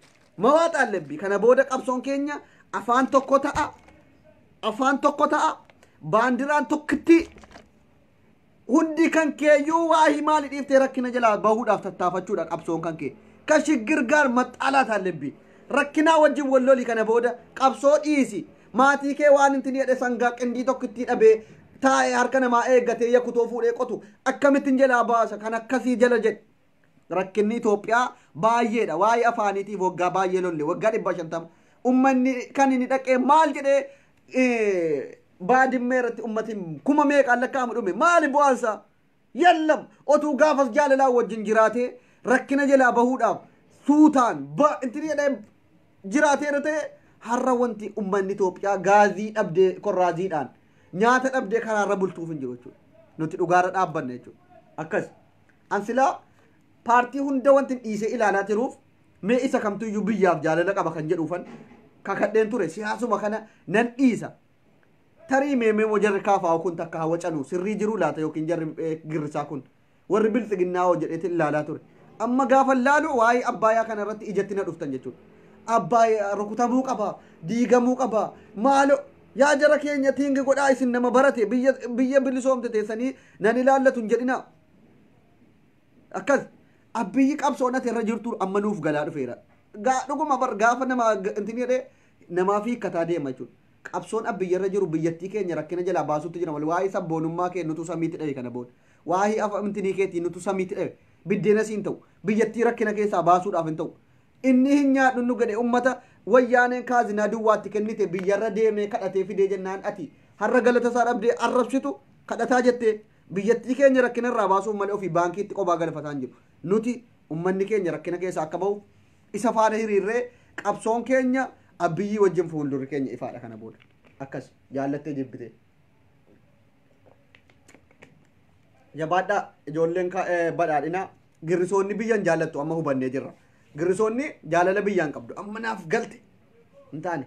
Mawaaxaalle. Kana booda qabsoon keenya afaan tokko ta'a. Afaan tokko ta'a. Baandiraan tokkitti hundi kan keeyyuu waa'ee maali dhiiftee rakkina jalaa bahuudhaaf tattaafachuudha qabsoon kan kee. ከችግር ጋር መጣላት አለብህ. Rakkinaa wajjin wal loli kana booda, qabsoo dhiisi. Maatii kee waan intin jedhe sangaa qindii tokko itti dhabee taa'ee harka namaa eeggatee yakutoo fuudhee qotu akkamittiin jalaa baasa kan akkasii jala jedhe. Rakkinni Itoophiyaa baay'eedha. Waa'ee afaaniitiif waggaa baay'ee lolle, waggaa 150. Ummanni kan inni dhaqee maal jedhee Baadimmee irratti ummati kuma meeqaan lakkaa'amu dhume, maali bu'aansaa? Yallam, otuu gaafas jaalalaa wajjin jiraatee rakkina jalaa bahuudhaaf suutaan intin jedhee jiraateera ta'e, har'a wanti ummanni Itoophiyaa gaazii dhabdee korraaziidhaan nyaata dhabdee karaarra bultuuf hin jiru jechuudha. Nuti dhugaarra dhaabbanna jechuudha. Akkas. Ansilaa paartii hunda wanti dhiisee ilaalaa jiruuf mee isa kamtuyyuu biyyaaf jaalala qaba kan jedhuufan Kakadheen ture siyaasuma kana nan dhiisa. Tarii meemee moo jarri kaafaa kun takka hawwacanuu sirrii jiruu laata yookiin jarri girrisaa kun warri bilxiginnaa hoo jedheetiin ilaalaa ture. Amma gaafa laalu waa'ee Abbaayyaa kana irratti ijatti na dhuftan jechuudha. Abbaayyaa rukutamuu qaba, diigamuu qaba, maalo yaa jara keenya tiingi godhaa isin nama barate biyya bilisoomte teessanii nan ilaallatu hin jedhinaa. Akkas abbiyyi qabsoon ati irra jirtu amma nuuf galaa dhufeera. Dhuguma bar gaafa nama intin jedhee namaaf hiikkataa deema jechuudha. Qabsoon abbiyya irra jiru biyyattii keenya rakkina jalaa baasutti jira malee waa'ee sabboonummaa kee nutu samiitti dhabe kana booda. Waa'ee amantii keetii nutu samiitti dhabe. Biddeena siin ta'u biyyattii rakkina keessaa baasuudhaaf hin ta'u. Inni hin nyaadhu nu gade ummata wayyaaneen kaazinaa duwwaatti kennite biyyarra deemee kadhatee fidee jennaan ati har'a galata isaa dhabdee arrabsitu kadhataa jettee biyyattii keenya rakkina irraa baasuuf malee ofii baankiitti qophaa galfataa hin jiru. Nuti ummanni keenya rakkina keessaa akka bahu isa faana hiriirree qabsoon keenya abbiyyii wajjin fuuldurri keenya ifaadha kana booda. Akkas jaallattee jibbitee. Jabaadhaa ijoolleen badhaadhinaa girrisoonni biyyan jaallattu amma hubannee jirra. Girrisoonni jaalala biyyaan qabdu amma naaf galte hin taane.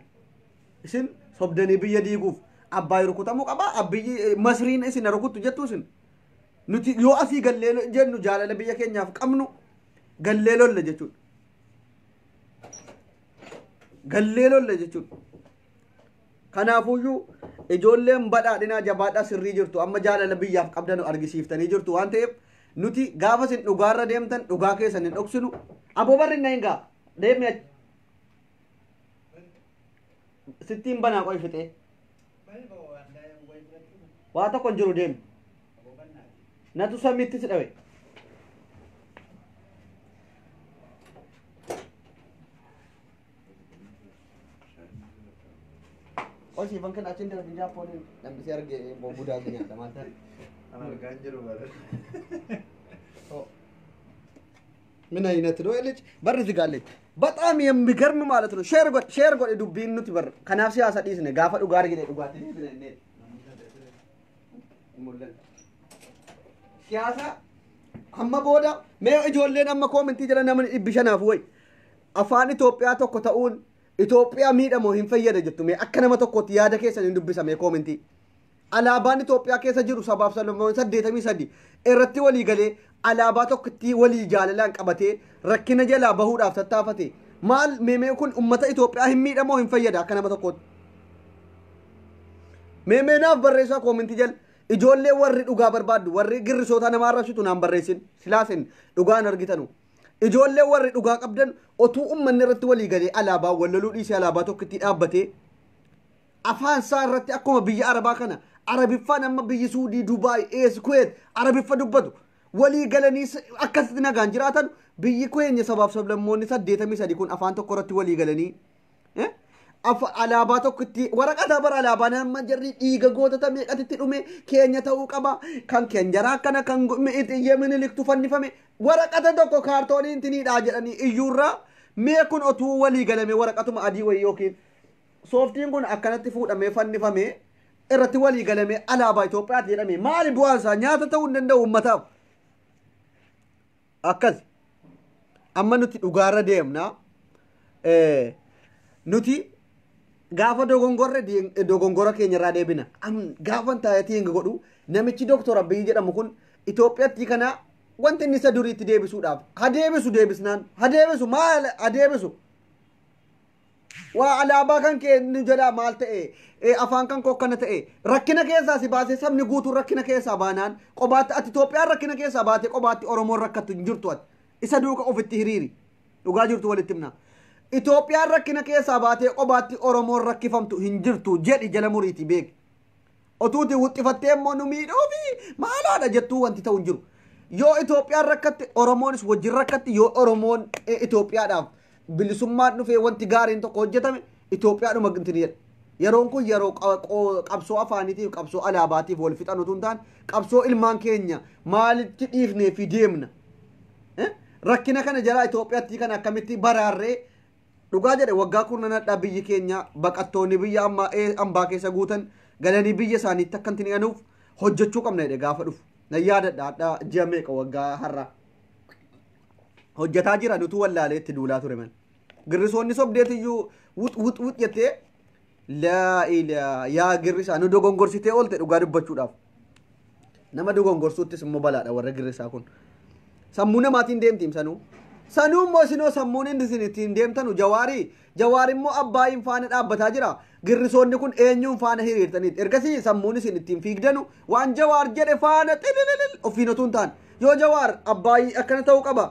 Isin sobdanii biyya diiguuf Abbaay rukutamuu qaba abbiyyi Masriin isin rukuttu jettu isin. Nuti yoo asii gallee jennu jaalala biyya keenyaaf qabnu gallee lolle jechuudha. Gallee lolle jechuudha. Kanaafuyyuu ijoolleen badhaadhinaa jabaadhaa sirrii jirtu amma jaalala biyyaaf qabdan argisiiftanii jirtu waan ta'eef nuti gaafa isin dhugaarra deemtan dhugaa keessan hin dhoksinu. Aboo barri na hin gaa deemi achi. Sittiin banaa qoy fixee. Waa tokko hin jiru deemi. Natu samiitti si dhabe. Qoy siifan kan achiin darbin jaappooniin dambisee arge budaa si nyaata maal ta'e. Argaan jiru bara. ምን አይነት ነው ልጅ በር ዝጋለች። በጣም የሚገርም ማለት ነው። ሼር ጎድ ሼር ጎድ ዱቢን ኑቲ በር ከናፍ ሲያሳ ዲስነ ጋፋ ዱጋ argine dhugaatti deebine mul'anne. Siyaasa amma booda mee ijoolleen amma koomentii jala namni 500 way afaan Itoophiyaa tokko ta'uun Itoophiyaa miidhamoo hin fayyada jettu mee akka nama tokkotti yaada keessan hin dubbisame koomentii. Alaabaan Itoophiyaa keessa jiru sabaaf sablammoonni 83 irratti walii galee alaabaa tokkotti walii jaalalaan qabatee rakkina jalaa bahuudhaaf tattaafate. Maal meemee kun ummata Itoophiyaa hin miidhamoo hin fayyada akka nama tokkotti. Meemee naaf barreessaa koomentii jala ijoollee warri dhugaa barbaaddu warri girrisoota nama arrabsitu naan barreessin silaasin dhugaan argitanu. Ijoollee warri dhugaa qabdan otuu ummanni irratti walii galee alaabaa wal loluu dhiisee alaabaa tokkotti dhaabbatee afaan isaa irratti akkuma biyya Arabaa kana Arabiffaan amma biyyi Suudii, Dubaay, Ees, Kuweet Arabiffa dubbatu walii galanii akkasitti nagaan jiraatan biyyi keenya sabaaf sablammoonni 83 kun afaan tokko irratti walii galanii alaabaa tokkotti waraqata bara alaabaan amma jarri dhiiga gootota meeqatitti dhume keenya ta'uu qaba kan keenjaraa akkana kan Yemeniliktu fannifame waraqata tokko kaartooniin intiniidhaa jedhanii iyyuurraa mee kun otuu walii galame waraqatuma adii wayii yookiin sooftiin kun akkanatti fuudhamee fannifamee irratti walii galame alaabaa Itoophiyaati jedhame maali bu'aan isaa nyaata ta'uu hin danda'u uummataaf. Akkas amma nuti dhugaarra deemna. Nuti gaafa dogongorre dogongora keenya irraa deebina. Gaafa taayatii hin godhu namichi Dooktor Abiyyi jedhamu kun Itoophiyaatti kana wanti inni isa duriitti deebisuudhaaf ha deebisu deebisnaan ha deebisu maal ha deebisu. Waa alaabaa kan kee nu jalaa maal ta'e afaan kan koo akkana ta'e rakkina keessaa si baasee sabni guutuun rakkina keessaa baanaan qobaatti ati Itoophiyaan rakkina keessaa baatee qobaatti Oromoon rakkattu hin jirtu ati isa duuka ofitti hiriiri dhugaa jirtu walitti himna. Itoophiyaan rakkina keessaa baatee qobaatti Oromoon rakkifamtu hin jirtu jedhi jala muriitii beeki. Otuuti wuxxifattee immoo nu miidhuufi maalaadha jettuu wanti ta'u hin jiru. Yoo Itoophiyaan rakkatte Oromoonis wajjin rakkatti yoo Oromoon Itoophiyaadhaaf bilisummaan dhufee wanti gaariin tokko hojjetame Itoophiyaadhuma gintini jedha. Yeroon kun yeroo qabsoo afaaniitiif qabsoo alaabaatiif wal fixan utuu hin taane qabsoo ilmaan keenya maalitti dhiifnee fi deemna. Rakkina kana jalaa Itoophiyaatti kana akkamitti baraarree dhugaa jedhe waggaa kurnanadhaa biyyi keenya baqattoonni biyya ambaa keessa guutan galanii biyya isaaniitti akka hin dhiyanuuf hojjechuu qabna jedhe gaafa dhufu. Nan yaadadha hadhaa ji'a meeqa waggaa har'aa. Hojjetaa jira nutu wallaalee itti duulaa ture man. Girrisoonni sobdeetiyyuu wux wux wux jettee laa ilaa yaa girrisaa nu dogongorsitee oolte dhugaa dubbachuudhaaf. Nama dogongorsuuttis immoo balaadha warra girrisaa kun. Sammuu namaatiin deemtiim sanuu. Sanuu immoo isinoo sammuun inni isin ittiin deemtanu jawaarii. Jawaar immoo abbaayin faana dhaabbataa jira. Girrisoonni kun eenyuun faana hiriirtaniit. Ergasii sammuun isin ittiin fiigdanu waan jawaar jedhe faana xilililil ofiin otuu hin taane. Yoo jawaar abbaayii akkana ta'uu qaba.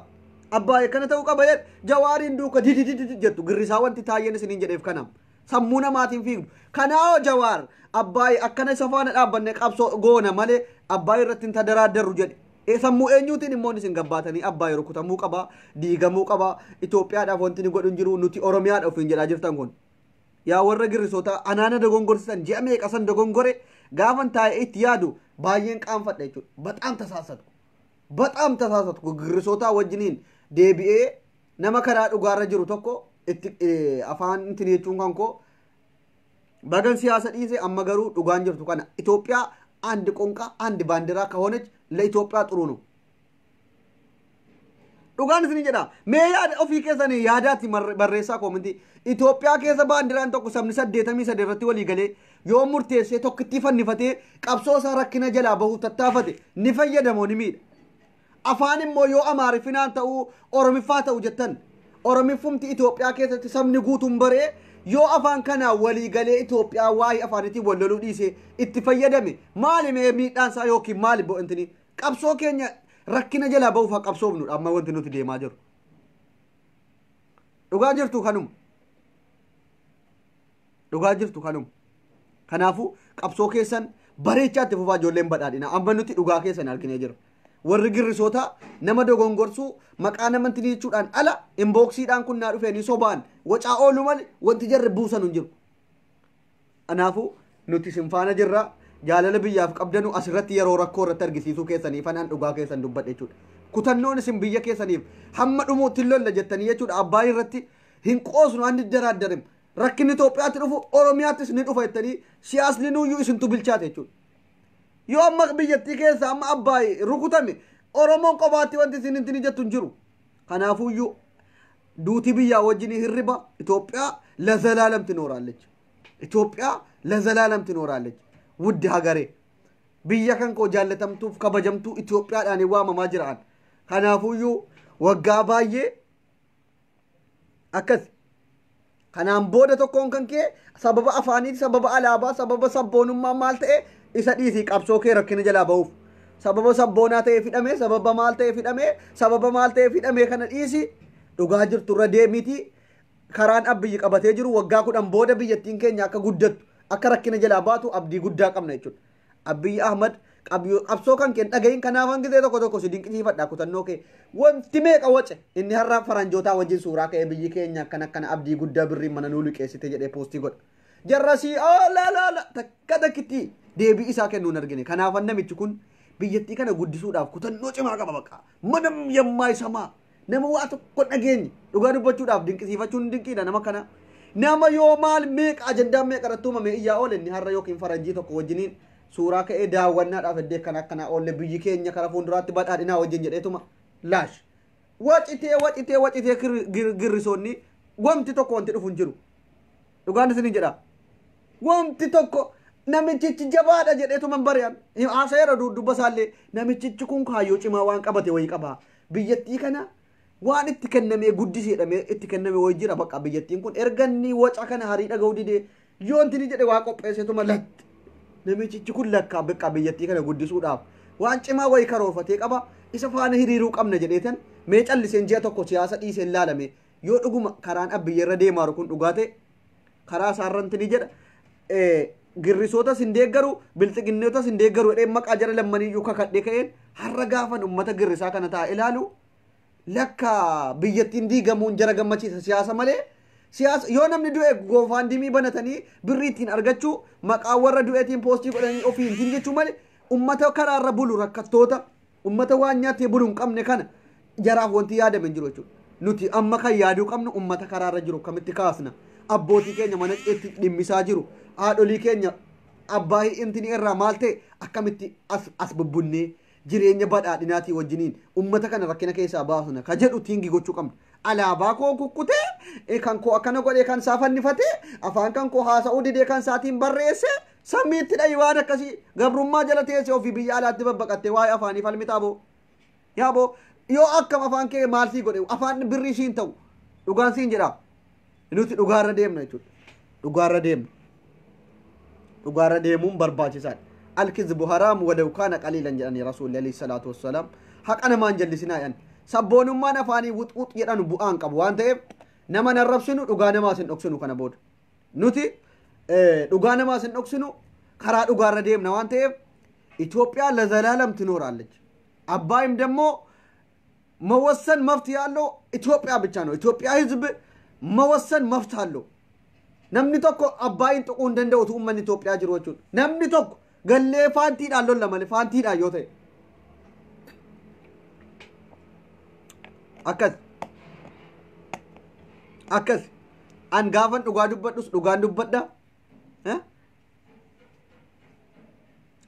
Abbaayii akkana ta'uu qaba jedhe jawaariin duuka dididididi jettu girrisaa wanti taayyeen isiniin jedheef kanam. Sammuu namaatiin fiigdu. Kanaa'oo jawaar abbaayii akkana isa faana dhaabbanne qabsoo goona malee abbaayii irratti hin tadaraaddarru jedhe. Sammuu eenyuutiin immoo isin gabbaatanii abbaayii rukutamuu qaba, diigamuu qaba, Itoophiyaadhaaf wanti ni godhu hin jiru, nuti Oromiyaadha ofiin jedhaa jirtan kun. Yaa warra girrisoota anaana dogongorsisan ji'a meeqa san dogongore gaafan taa'ee itti yaadu baay'een qaanfadha jechuudha. Baxaam tasaasatu. Baxaam tasaasatu girrisoota wajjiniin deebi'ee nama karaa dhugaarra jiru tokko itti afaan ittiin jechuun kan koo bagan siyaasa dhiise amma garuu dhugaan jirtu kana Itoophiyaa አንድ ቋንቋ አንድ ባንዲራ ከሆነች ለኢትዮጵያ ጥሩ ነው። Dhugaan isin jedha mee yaada ofii keessanii yaadaatti barreessaa koomintii Itoophiyaa keessa baandiraan tokko sabni 83 irratti walii galee yoo murteessee tokkitti fannifatee qabsoo isaa rakkina jalaa bahuu tattaafate ni fayyadamoo ni miidha. Afaan immoo yoo Amaariffinaan ta'uu Oromiffaa ta'u jettan Oromiffumti Itoophiyaa keessatti sabni guutuun baree yoo afaan kanaa walii galee Itoophiyaa waa'ee afaanitiin wal loluu dhiisee itti fayyadame maali mee miidhaan isaa yookiin maali bo'intini qabsoo keenya rakkina jalaa bahuuf haa qabsoofnudha amma wanti nuti deemaa jiru. Dhugaa jirtu kanuma. Dhugaa jirtu kanuma. Kanaafuu qabsoo keessan bareechaatti fufaa ijoolleen badhaadhina amma nuti dhugaa keessan arginee jirra. Warri girrisoota nama dogongorsuu maqaa namanti jechuudhaan ala inbooksiidhaan kun naa dhufeenii sobaan wacaa oolu malee wanti jarri buusan hin jiru. Kanaafuu nuti isin faana jirra jaalala biyyaaf qabdanu asirratti yeroo rakkoo irratti argisiisuu keessanii fanaan dhugaa keessan dubbadhe jechuudha. Kutannoon isin biyya keessaniif hamma dhumuutti lolla jettanii jechuudha abbaa irratti hin qoosnu handi daraaddarim rakkinni Itoophiyaatti dhufu Oromiyaattis ni dhufa jettanii siyaasni nuyyuu isintu bilchaate jechuudha. Yoo amma biyyattii keessa amma abbaay rukutame Oromoon qofaatti wanti isin hin jettu hin jiru. Kanaafuyyuu duuti biyyaa wajjin hirriba Itoophiyaa ለዘላለም ትኖራለች። ኢትዮጵያ ለዘላለም ትኖራለች። ውድ ሀገሬ biyya kan koo jaallatamtuuf kabajamtuu Itoophiyaadhaan waamamaa jiraan. Kanaafuyyuu waggaa baay'ee akkas kanaan booda tokkoon kan kee sababa afaanii sababa alaabaa sababa sabboonummaa maal ta'e isa dhiisii qabsoo kee rakkina jalaa bahuuf sababa sabboonaa ta'e fidhamee sababa maal ta'e fidhamee sababa maal ta'e fidhamee kana dhiisi dhugaa jirtu irra deemiti karaan abbiyyi qabatee jiru waggaa 10 booda biyyattiin keenya akka guddattu akka rakkina jalaa baatu abdii guddaa qabna jechuudha. Abiyyi Ahmad qabsoo kan kee dhagahin kanaaf hangitee tokko tokko si dinqisiifadha kutannoo kee wanti meeqa wace inni har'a faranjootaa wajjin suuraa ka'ee biyyi keenya akkana akkana abdii guddaa birriin mana nuu liqeessite jedhee poostii godha. Jarrasii la la la takka takkitti deebii isaa kennuun argine kanaaf namichi kun biyyattii kana guddisuudhaaf kutannoo cimaa qaba bakka manam yammaa isamaa nama waa tokko dhageenye dhugaa dubbachuudhaaf dinqisiifachuun dinqiidha nama kana. Nama yoo maal meeqa ajandaan meeqa irratti uumame iyyaa oole inni har'a yookiin faranjii tokko wajjiniin suuraa ka'ee daawwannaadhaaf iddoo akkana akkanaa oolle biyyi keenya karaa fuulduraatti badhaadhinaa wajjin jedheetuma laash wacitee wacitee wacitee girrisoonni wanti tokko wanti dhufu hin jiru. Dhugaan isin jedha wanti tokko namichichi jabaadha jedheetuma hin bari'an haasayeera dudduba isaallee namichichi kun kaayyoo cimaa waan qabate wayii qaba biyyattii kana waan itti kennamee guddiseedhamee itti kenname wayii jira bakka biyyattiin kun erga inni waca kana harii dhaga'uu didee yoonti ni jedhe waa qopheesseetuma latti namichichi kun lakkaa bakka biyyattii kana guddisuudhaaf waan cimaa wayii karoorfatee qaba isa faana hiriiruu qabna jedheetan mee calliseen ji'a tokko siyaasa dhiiseen laalame yoo dhuguma karaan abbiyyarra deemaa kun dhugaa ta'e karaa isaarranti ni jedha girrisootas hin deeggaru bilxiginnootas hin deeggaru jedhee maqaa jara lammaniiyyuu kakadhee ka'een har'a gaafan ummata girrisaa kana taa'e ilaalu lakka biyyattiin diigamuun jara gammachiisa siyaasa malee siyaasa yoo namni du'e goofaandimii banatanii birrii ittiin argachuu maqaa warra du'eetiin poostii godhanii ofii hin jechuu malee ummata karaarra bulu rakkattoota ummata waan nyaatee bulu hin qabne kana jaraaf wanti yaadame hin jiru jechuudha. Nuti amma kan yaaduu qabnu ummata karaarra jiru kamitti kaasna abbootii keenya mana itti dhimmisaa jiru haadholii keenya abbaa intini irraa maal ta'e akkamitti as bubbunnee jireenya badhaadhinaatii wajjiniin ummata kana rakkina keessaa baasna ka jedhu tiingi gochuu qabna. Alaabaa koo kukkutee kan koo akkana godhee kan isaa fannifatee afaan kan koo haasa'uu didee kan isaatiin barreesse samiitti dhayi waan akkasii gabrummaa jala teesse ofii biyya alaatti babbaqattee waa'ee afaanii falmitaa boo. Yaa boo yoo akkam afaan kee maal sii godhe afaan birrii siin ta'u dhugaan siin jedha. Nuti dhugaarra deemna jechuudha. Dhugaarra deemna. Dhugaarra deemuun barbaachisaadha. Alkizbu haraam walaw kaana qaliilan jedhanii rasuulli alayhi salaatu wassalaam haqa namaan jallisinaa jedhan. Sabboonummaan afaanii wuxwux jedhan bu'aan qabu waan ta'eef nama hin arrabsinu dhugaa namaas hin dhoksinu kana booda. Nuti dhugaa namaas hin dhoksinu karaa dhugaarra deemna waan ta'eef ኢትዮጵያ ለዘላለም ትኖራለች። አባይም ደግሞ መወሰን መብት ያለው ኢትዮጵያ ብቻ ነው። ኢትዮጵያ ሕዝብ መወሰን መብት አለው። Namni tokko Abbaayin tuquu hin danda'u uummanni Itoophiyaa jiru jechuudha. Namni tokko gallee faantiidhaan lolla malee faantiidhaan yoo ta'e. Akkas. Akkas. An gaafan dhugaa dubbadhus dhugaan dubbadha.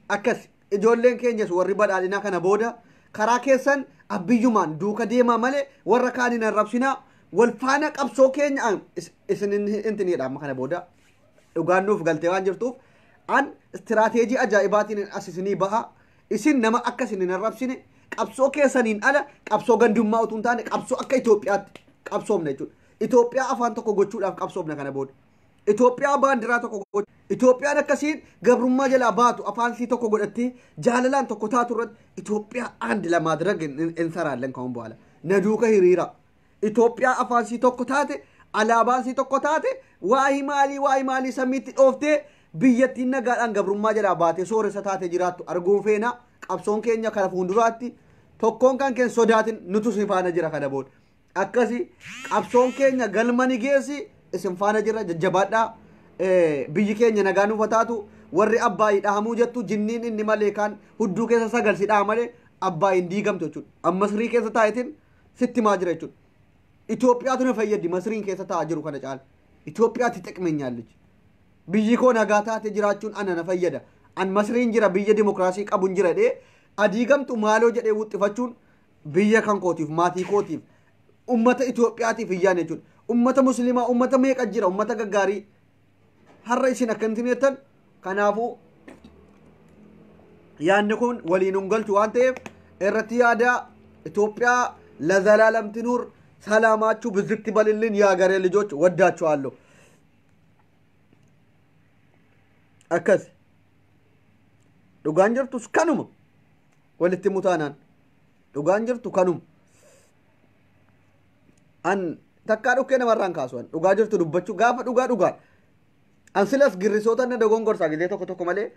Akkas. Ijoolleen keenyas warri badhaadhinaa kana booda karaa keessan abbiyyumaan duuka deemaa malee warra kaaniin arrabsinaa wal faana qabsoo keenya isin intinidha amma kana booda dhugaan nuuf galtee waan jirtuuf an istiraateejii ajaa'ibaatiin as isinii baha isin nama akka isin hin arrabsine qabsoo keessaniin ala qabsoo gandummaa utuu hin taane qabsoo akka Itoophiyaatti qabsoomna jechuudha. Itoophiyaa afaan tokko gochuudhaaf qabsoomna kana booda. Itoophiyaa baandiraa tokko gochuu Itoophiyaan akkasiin gabrummaa jalaa baatu afaan sii tokko godhattee jaalalaan tokko taatu irratti Itoophiyaa አንድ ለማድረግ እንሰራለን ከአሁን በኋላ ነዱከ hiriira Itoophiyaa afaan sii tokko taate alaabaan sii tokko taate waa'ee maalii samiitti dhooftee biyyattiin nagaadhaan gabrummaa jalaa baatee sooressa taate jiraattu arguun feena qabsoon keenya kana fuulduraatti tokkoon kan keenya sodaatin nutu si faana jira kana booda akkasi qabsoon keenya galma ni geessi isin faana jira jajjabaadhaa. Biyyi keenya nagaa nuuf haa taatu warri Abbaayii dhahamuu jettu jinniin inni malee kaan hudduu keessa sagal si dhaha malee Abbaayiin diigamtu jechuudha. Amma Masrii keessa taa'eetiin sitti maa jira jechuudha. Itoophiyaatu na fayyaddi Masriin keessa taa'aa jiru kana caala. Itoophiyaatti xiqmenyaalliji. Biyyi koo nagaa taate jiraachuun ana na fayyada. An Masriin jira biyya dimokiraasii qabuun jira dhee adiigamtu maaloo jedhee wuxxifachuun biyya kan kootiif maatii kootiif ummata Itoophiyaatiif hiyyaan jechuudha. Ummata musliimaa ummata meeqa jira ummata gaggaarii har'a isin akkanatti jettan kanaafuu yaadni kun waliin hin galchu waan ta'eef irratti yaada Itoophiyaa ለዘላለም ትኑር። ሰላማችሁ ብዝት ይበልልን። የሀገሬ ልጆች ወዳችኋለሁ። akkas dhugaan jirtus kanuma walitti mutaanaan dhugaan jirtu kanuma an takkaa dhukkee namarraan kaasu an dhugaa jirtu dubbachuu gaafa dhugaa dhugaan an silas girrisoota na dogongorsaa gisee tokko tokko malee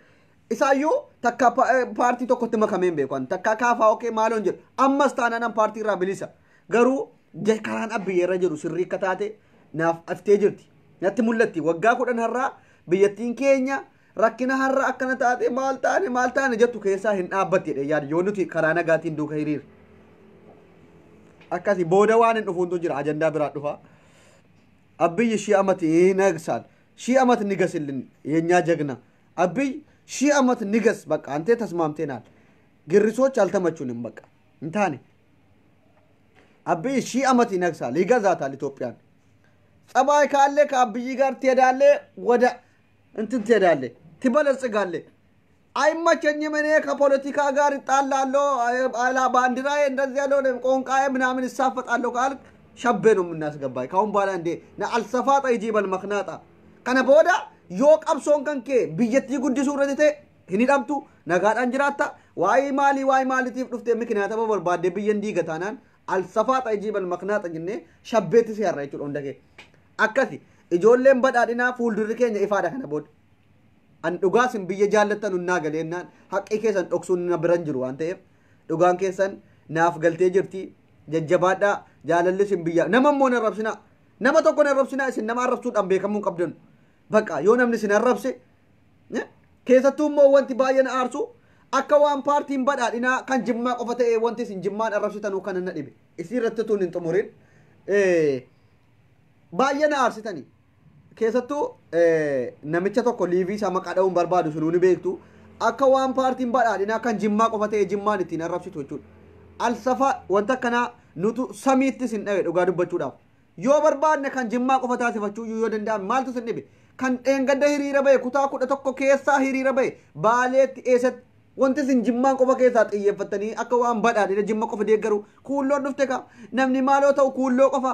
isaayyuu takka paartii tokkotti makameen beeku an takka kaafaa okee maaloon jedhu ammas taanaan an paartii irraa bilisa garuu karaan abbiyyeerra jiru sirrii akka taate naaf aftee jirti natti mul'atti waggaa 10 har'aa biyyattiin keenya rakkina har'a akkana taate maal taane jettu keessaa hin dhaabbatti jedhee yaada yoo nuti karaa nagaatiin duuka hiriira. Akkasi booda waan hin dhufuuntu jira ajandaa biraa dhufa. Abbiyyi ሺህ ዓመት ይነግሳል። ሺህ ዓመት ንገስልን የኛ ጀግና አብይ ሺህ ዓመት ንገስ። በቃ አንተ ተስማምተናል። ግርሶች አልተመቹንም። በቃ እንታኔ አብይ ሺህ ዓመት ይነግሳል፣ ይገዛታል ኢትዮጵያን። ጸባይ ካለ ከአብይ ጋር ትሄዳለህ፣ ወደ እንትን ትሄዳለህ፣ ትበለጽጋለህ። አይመቸኝም እኔ ከፖለቲካ ጋር እጣላለሁ፣ ባንዲራዬ እንደዚህ ያለው ቆንቃዬ ምናምን ይሳፈጣለሁ ካልክ ሸቤ ነው የምናስገባይ። ካሁን በኋላ እንዴ አልሰፋጣ ይጂበል መክናጣ kana booda yoo qabsoon kan kee biyyattii guddisuu irratti ta'e hin hidhamtu nagaadhaan jiraatta waa'ee maalii waa'ee maaliitiif dhuftee mikinaatama barbaaddee biyyan diiga taanaan alsafaaxa ijiibal maknaaxa jennee shabbeetti si har'a jechuudha hunda kee. Akkasi ijoolleen badhaadhinaa fuuldurri keenya ifaadha kana booda. An dhugaasin biyya jaallattan hunnaa galeennaan haqqii keessan dhoksuun na biran jiru waan ta'eef dhugaan keessan naaf galtee jirti jajjabaadhaa jaalalli isin biyya nama immoo na arrabsinaa nama tokko na arrabsinaa isin nama arrabsuudhaan beekamuu hin qabdan. በቃ yoo namni isin arrabse keessattuu immoo wanti baay'ee na aarsu akka waan paartiin badhaadhinaa kan jimmaa qofa ta'e wanti isin jimmaan arrabsitanuu kana na dhibe isin irratti tun hin xumurin baay'ee na aarsitanii keessattuu namicha tokko liivii isaa maqaa dha'uun barbaadu sunuu ni beektu Akka waan paartiin badhaadhinaa kan Jimmaa qofa ta'e Jimmaan ittiin arrabsitu jechuudha. Alsafa wanta akkanaa nutu samiittis hin dhabe dhugaa dubbachuudhaaf. Yoo barbaadne kan Jimmaa qofa taasifachuu yoo danda'ame maaltu sin dhibe? Kan dheengadda hiriira bahe kutaa 11 keessaa hiriira bahe Baaleetti eessatti wanti isin Jimmaan qofa keessaa xiyyeeffattanii akka waan badhaadhina Jimma qofa deeggaru kuulloon dhufte ka namni maaloo ta'u kuulloo qofa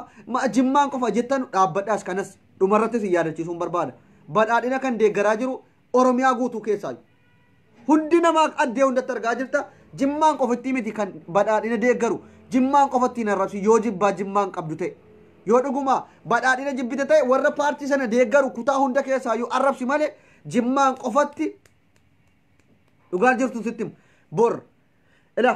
Jimmaan qofa jettan dhaabbadhaas kanas dhumarrattis hin yaadachiisuun barbaada. Badhaadhina kan deeggaraa jiru Oromiyaa guutuu keessaa. Hundi namaa addee hundatti argaa jirta. Jimmaan qofatti miti kan badhaadhina deeggaru. Jimmaan qofatti hin arrabsu yoo jibbaa Jimmaan qabdu ta'e. Yoo dhuguma badhaadhina jibbite ta'e warra paartii sana deeggaru kutaa hunda keessaa yoo arrabsi malee Jimmaan qofatti dhugaan jirtu sitti himu. Bor ila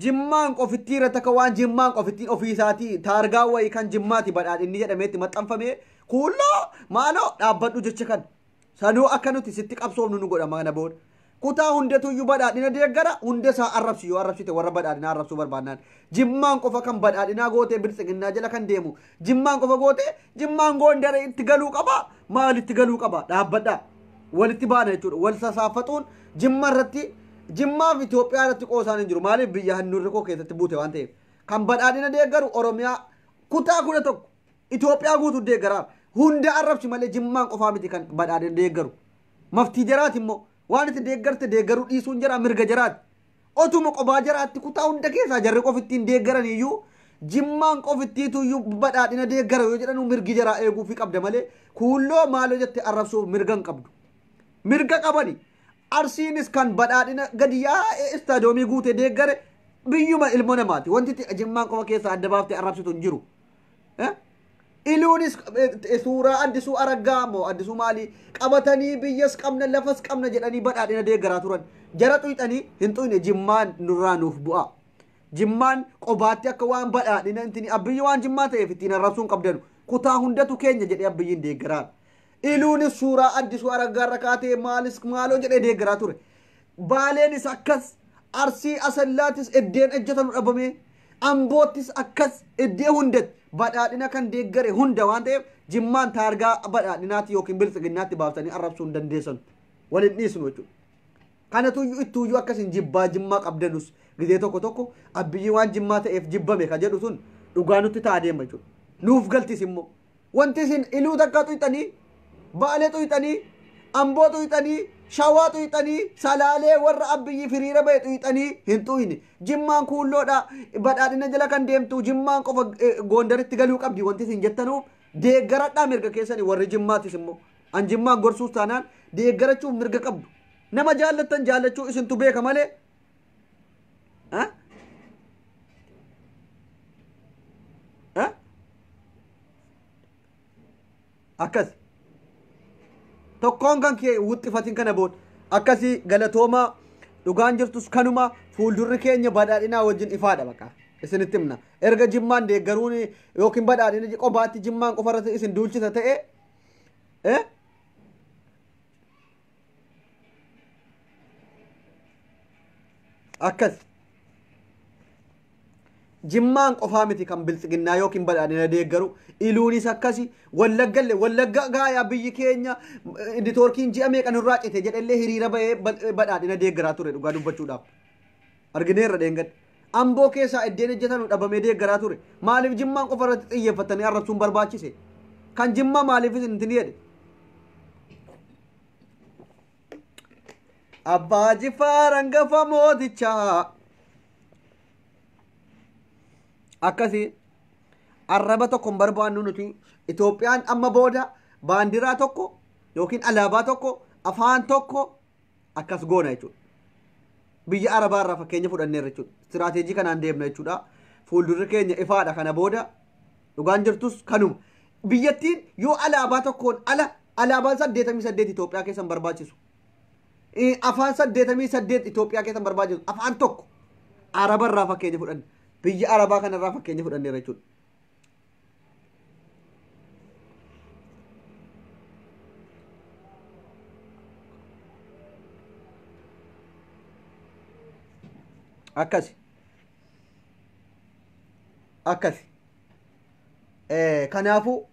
Jimmaan qofittii irratti akka waan Jimmaan qofittiin ofii isaatii taargaa wayii kan Jimmaati badhaadhinni jedhameetti maxxanfamee kuulloo maaloo dhaabbadhu jecha kan sanuu akka nuti sitti qabsoofnu nu godha mana booda. Kutaa hundatuyyuu badhaadhina deeggara hunda isaa arrabsi yoo arrabsite warra badhaadhinaa arrabsuu barbaannaan. Jimmaan qofa kan badhaadhinaa gootee biltsiginnaa jala kan deemu Jimmaan qofa gootee Jimmaan Gondara itti galuu qaba maal itti galuu qaba dhaabbadhaa walitti baana jechuudha wal sasaaffatuun Jimma irratti Jimmaaf Itoophiyaa irratti qoosaan hin jiru maaliif biyya handhuurri koo keessatti buute waan ta'eef kan badhaadhina deeggaru Oromiyaa kutaa 11 Itoophiyaa guutuu deeggaraa hunda arrabsi malee Jimmaan qofaa miti kan badhaadhina deeggaru maftii jaraati immoo waan itti deeggarte deeggaruu dhiisuun jara mirga jaraati. Otuma qophaa jaraatti kutaa hunda keessaa jarri qofittiin deeggaran iyyuu Jimmaan qofittiitu iyyuu badhaadhina deeggara yoo jedhanu mirgi jaraa eeguufii qabda malee kuulloo maaloo jette arrabsuuf mirga hin qabdu. Mirga qabani. Arsiinis kan badhaadhina gadi yaa'ee istaadoomii guutee deeggare biyyuma ilmoo namaati. Wanti itti Jimmaan qofa keessaa adda baaftee arrabsitu hin jiru. Iluunis suuraa Addisuu Araggaa moo Addisuu maalii qabatanii biyyas qabna lafas qabna jedhanii badhaadhina deeggaraa turan. Jara xuyxanii hin xuyne Jimmaan nurraa nuuf bu'a. Jimmaan qobaatti akka waan badhaadhina intini Abiyyi waan Jimmaa ta'eef ittiin arrabsuun qabdanu. Kutaa hundatu keenya jedhee Abiyyiin deeggaraa. Iluunis suuraa Addisuu Araggaa irra kaatee maalis maaloo jedhee deeggaraa ture. Baaleenis akkas Arsii Asallaatis eddeen ejjetanu dhabamee Amboottis akkas eddee hundatti badhaadhina kan deeggare hunda waan ta'eef Jimmaan taargaa badhaadhinaatti yookiin biltsiginnaatti baaftanii arrabsuu hin dandeessan. Waliin dhiisnu jechuudha. Kanatuyyuu ittuuyyuu akkasiin jibbaa Jimmaa qabdanus gizee tokko tokko Abiyyi waan Jimmaa ta'eef jibbame ka jedhu sun dhugaa nutti ta'a deema jechuudha. Nuuf galtis immoo. Wanti isin Iluu takka xuyxanii, Baalee xuyxanii, Amboo xuyxanii, Shawaa xuyxanii, Salaalee warra Abiyyi firiira ba'e xuyxanii hin xuyne. Jimmaan kuulloodha badhaadhina jala kan deemtu Jimmaan qofa Gondaritti galuu qabdi wanti isin jettanuuf deeggaradhaa mirga keessanii warri Jimmaatis immoo. An Jimmaan gorsuus taanaan deeggarachuuf mirga qabdu. Nama jaallattan jaallachuu isintu beeka malee. Akkas. Tokkoon kan kee wuxxifatin kana booda akkasii galatoomaa dhugaan jirtus kanuma fuuldurri keenya badhaadhinaa wajjin ifaadha baqa. Isinitti himna. Erga Jimmaan deeggaruun yookiin badhaadhina qobaatti Jimmaan qofarratti isin duulchisa ta'e akkas. Jimmaan qofaa miti kan biltsiginnaa yookiin badhaadhina deeggaru Iluunis akkasi Wallaggallee Wallagga gaayaa biyyi keenya netoorkiin ji'a meeqa nurraa cite jedhellee hiriira ba'ee badhaadhina deeggaraa ture dhugaa dubbachuudhaaf. Argineerra dheengadhe. Amboo keessaa iddeen hojjetanu dhabamee deeggaraa ture. Maaliif Jimmaan qofa irratti xiyyeeffatanii arrabsuun barbaachise? Kan Jimmaa maaliif isin hin jedhe? Abbaa Jifaar hangafa mootichaa. Akkasii arraba tokko hin barbaannu nuti Itoophiyaan amma booda baandiraa tokko yookiin alaabaa tokko afaan tokko akkas goona jechuudha. Biyya Arabaa irraa fakkeenya fudhanneerra jechuudha. Istiraateejii kanaan deemna jechuudha. Fuuldurri keenya ifaadha kana booda dhugaan jirtus kanuma. Biyyattiin yoo alaabaa tokkoon ala alaabaan 88 Itoophiyaa keessa hin barbaachisu. Afaan 88 Itoophiyaa keessa hin barbaachisu. Afaan tokko Araba irraa fakkeenya fudhanne. Biyya Arabaa kanarraa fakkeenya fudhanneerra jechuudha. Akkasi. Akkasi. Kanaafuu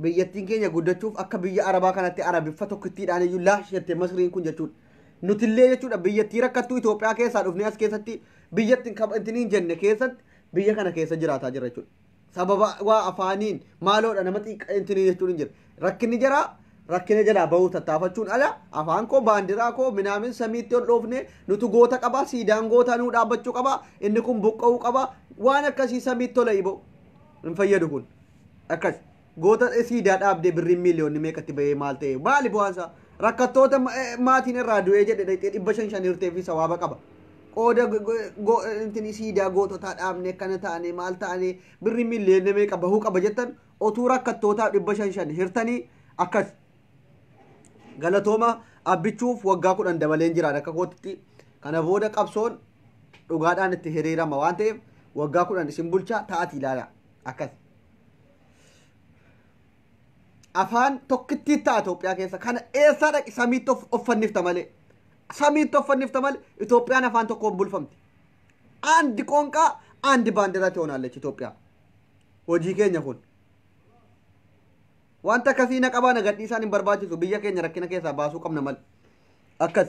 biyyattiin keenya guddachuuf akka biyya Arabaa kanatti Arabiffa tokkittiidhaan iyyuu laash jettee Masriin kun jechuudha. Nutillee jechuudha biyyattii rakkattuu Itoophiyaa keessaa dhufnee as keessatti biyyatti hin hin jenne keessatti biyya kana keessa jiraataa jira jechuudha. Sababa waa afaaniin maaloodha nama xiqqaa jechuun hin jira. Rakkinni jira, rakkina jalaa bahuu tattaafachuun ala afaan koo, baandiraa koo minaamin samiitti ol dhoofne, nutu goota qaba, siidaan goota nuu dhaabbachuu qaba, inni kun buqqa'uu qaba, waan akkasii samiitti tola iboo hin fayyadu. Kun akkas goota siidaa dhaabdee birriin miiliyoonni meeqatti bahee maal ta'e, maali bu'aansaa? Rakkattoota maatiin irraa du'ee jedhe dhaqxee 500 5 hirtee fi sawaaba qaba. Qooda intini siidaa goototaa dhaabne, akkana taane, maal taane, birri miiliyoonni meeqa bahuu qaba jettan, otuu rakkattootaaf 500 5 hirtanii. Akkas galatooma. Abbichuuf waggaa 10 dabaleen jiraan akka kootitti. Kana booda qabsoon dhugaadhaan itti hiriirama waan ta'eef waggaa 10 isin bulchaa ta'atii ilaala. Akkas afaan tokkittii ta'a Itoophiyaa keessa. Kana eessaa dhaqi, samiitti of fannifta malee, samiitti of fannifta malee, Itoophiyaan afaan tokkoon bulfamti. አንድ ቋንቋ አንድ ባንዲራ ትሆናለች ኢትዮጵያ። Hojii keenya kun wanta akkasii na qabaa na gadhiisaan hin barbaachisu. Biyya keenya rakkina keessaa baasuu qabna malee. Akkas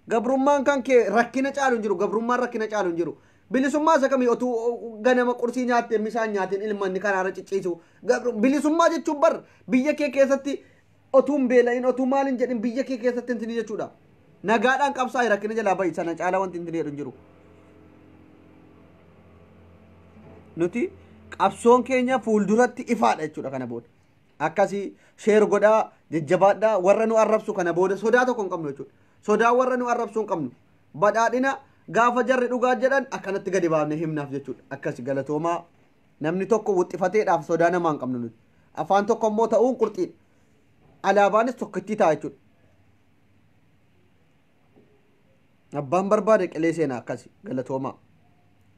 gabrummaan kan kee rakkina caalu hin jiru, gabrummaan rakkina caalu hin jiru. Bilisummaa isa kamii otuu ganama qursii nyaattee misaan nyaatiin ilmanni karaarra cicciisu? Bilisummaa jechuun bar biyya kee keessatti otuu hin beela'in, otuu maal hin jedhin, biyya kee keessatti intini jechuudha. Nagaadhaan qabsaa'e, rakkina jalaa bahi. Sana caalaa wanti intini jedhu hin jiru. Nuti qabsoon keenya fuulduratti ifaadha jechuudha kana booda. Akkasii share godhaa, jajjabaadhaa. Warra nu arrabsu kana booda sodaa tokko hin qabnu jechuudha. Sodaa warra nu arrabsu hin qabnu. Badhaadhina gaafa jarri dhugaa jedhan akkanatti gadi baafnee himnaaf jechuudha. Akkas galatoomaa. Namni tokko wuxxifateedhaaf sodaa namaa hin qabnu nuti. Afaan tokko immoo ta'uun qurxiidha. Alaabaanis tokkittii ta'a jechuudha. Abbaan barbaade qilee seenaa. Akkasi galatoomaa.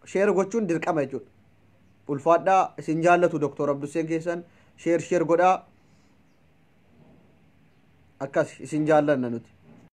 Share gochuun dirqama jechuudha. Ulfaadhaa, isin jaallatu Doktor Abduseen keessan. Share share godhaa. Akkas isin jaallanna nuti.